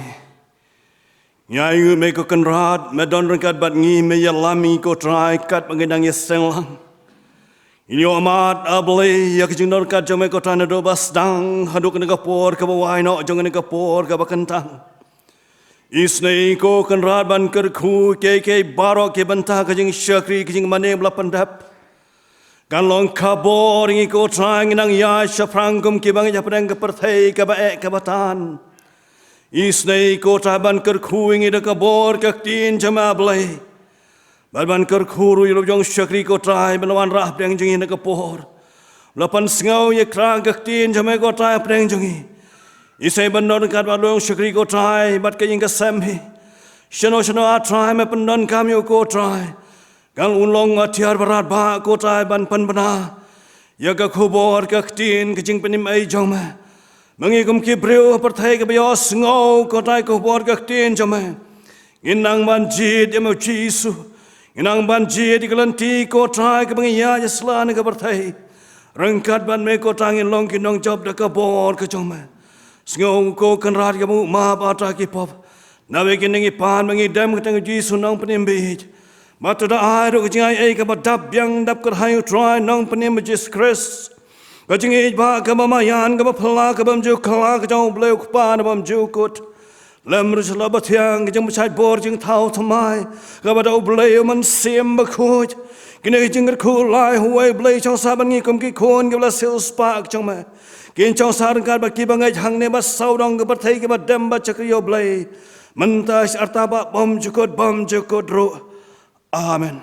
ngi ainguh ïa me ko Kynrad, me don ryngkat bad ngi, me ïalam ïa ngi ko Trai katba ngi dang ïaseng lang. Ngi ïohmad, A Blei, ïa ka jingdon ryngkat jong me ko Trai naduh ba sdang haduh kane ka por kaba wai noh jong kane ka por kaba kyntang. Isynei ko Kynrad ban kyrkhu ïa kiei kiei baroh ki bynta ka jingshakri, ka jingmane ba la pyndep. Kan long ka bor ïa ngi ko Trai, ngi nang ïaid shaphrang kum ki bangeit hapdeng ka pyrthei kaba eh kaba tan. Isynei ko Trai ban kyrkhu ïa ngi da ka bor ka ktien jong me, A Blei. Bad ban kyrkhu ruh ïa la jong shakri ko Trai ba la wanrah hapdeng jong ngi ha kane ka por, ba la pynsngew ïa ka ktien jong me ko Trai hapdeng jong ngi. Isynei ban don ryngkat bad la jong shakri ko Trai bad ka ïing ka sem hi. Shano shano, A Trai, me pyndonkam ïa u ko Trai, kan un long u atiar ba radbah ko Trai ban pynbna ïa ka khubor ka ktien ka jingpynim ei jong me. Ma ngi kum ki briew ha pyrthei kaba ïohsngew ko Trai ka khubor ka ktien jong me, ngin nang ban jied ïa me Jisu. Ngin nang ban jied ïa ka lynti ko Trai kaba ngi ïaid ïasla ha kane ka pyrthei. Ryngkat bad me ko Trai ngin long ki nongjop da ka bor ka jong me. Sngew ko Kynrad kaba map ïa kita ki pop. Naba kine ki pan ba ngi dem ha ka kyrteng Jisu Nongpynim baieit. Bad to da ai ruh ka jingai ei kaba dap biang dap kyrhai, U Trai Nongpynim Jisu Khrist. Ka jingïeit ba kaba maïan, kaba phylla, ka bymjukla ka jong U Blei U Kpa na bymjukut. Lem ruh sha la bathiang ka jingpynshait bor jingthaw thymmai kaba da U Blei U Mynsiem Bakhuid. Kine ki jingkyrkhu lai ha uwei U Blei shong sah bad ngi kum ki khun kiba la siewspah ka jong me. Kin shong sah ryngkat bad ki bangeit hangne bad sawdong ka pyrthei kiba dem bad shakri ïa U Blei mynta sha arta ba bymjukut bymjukut ruh. Amen.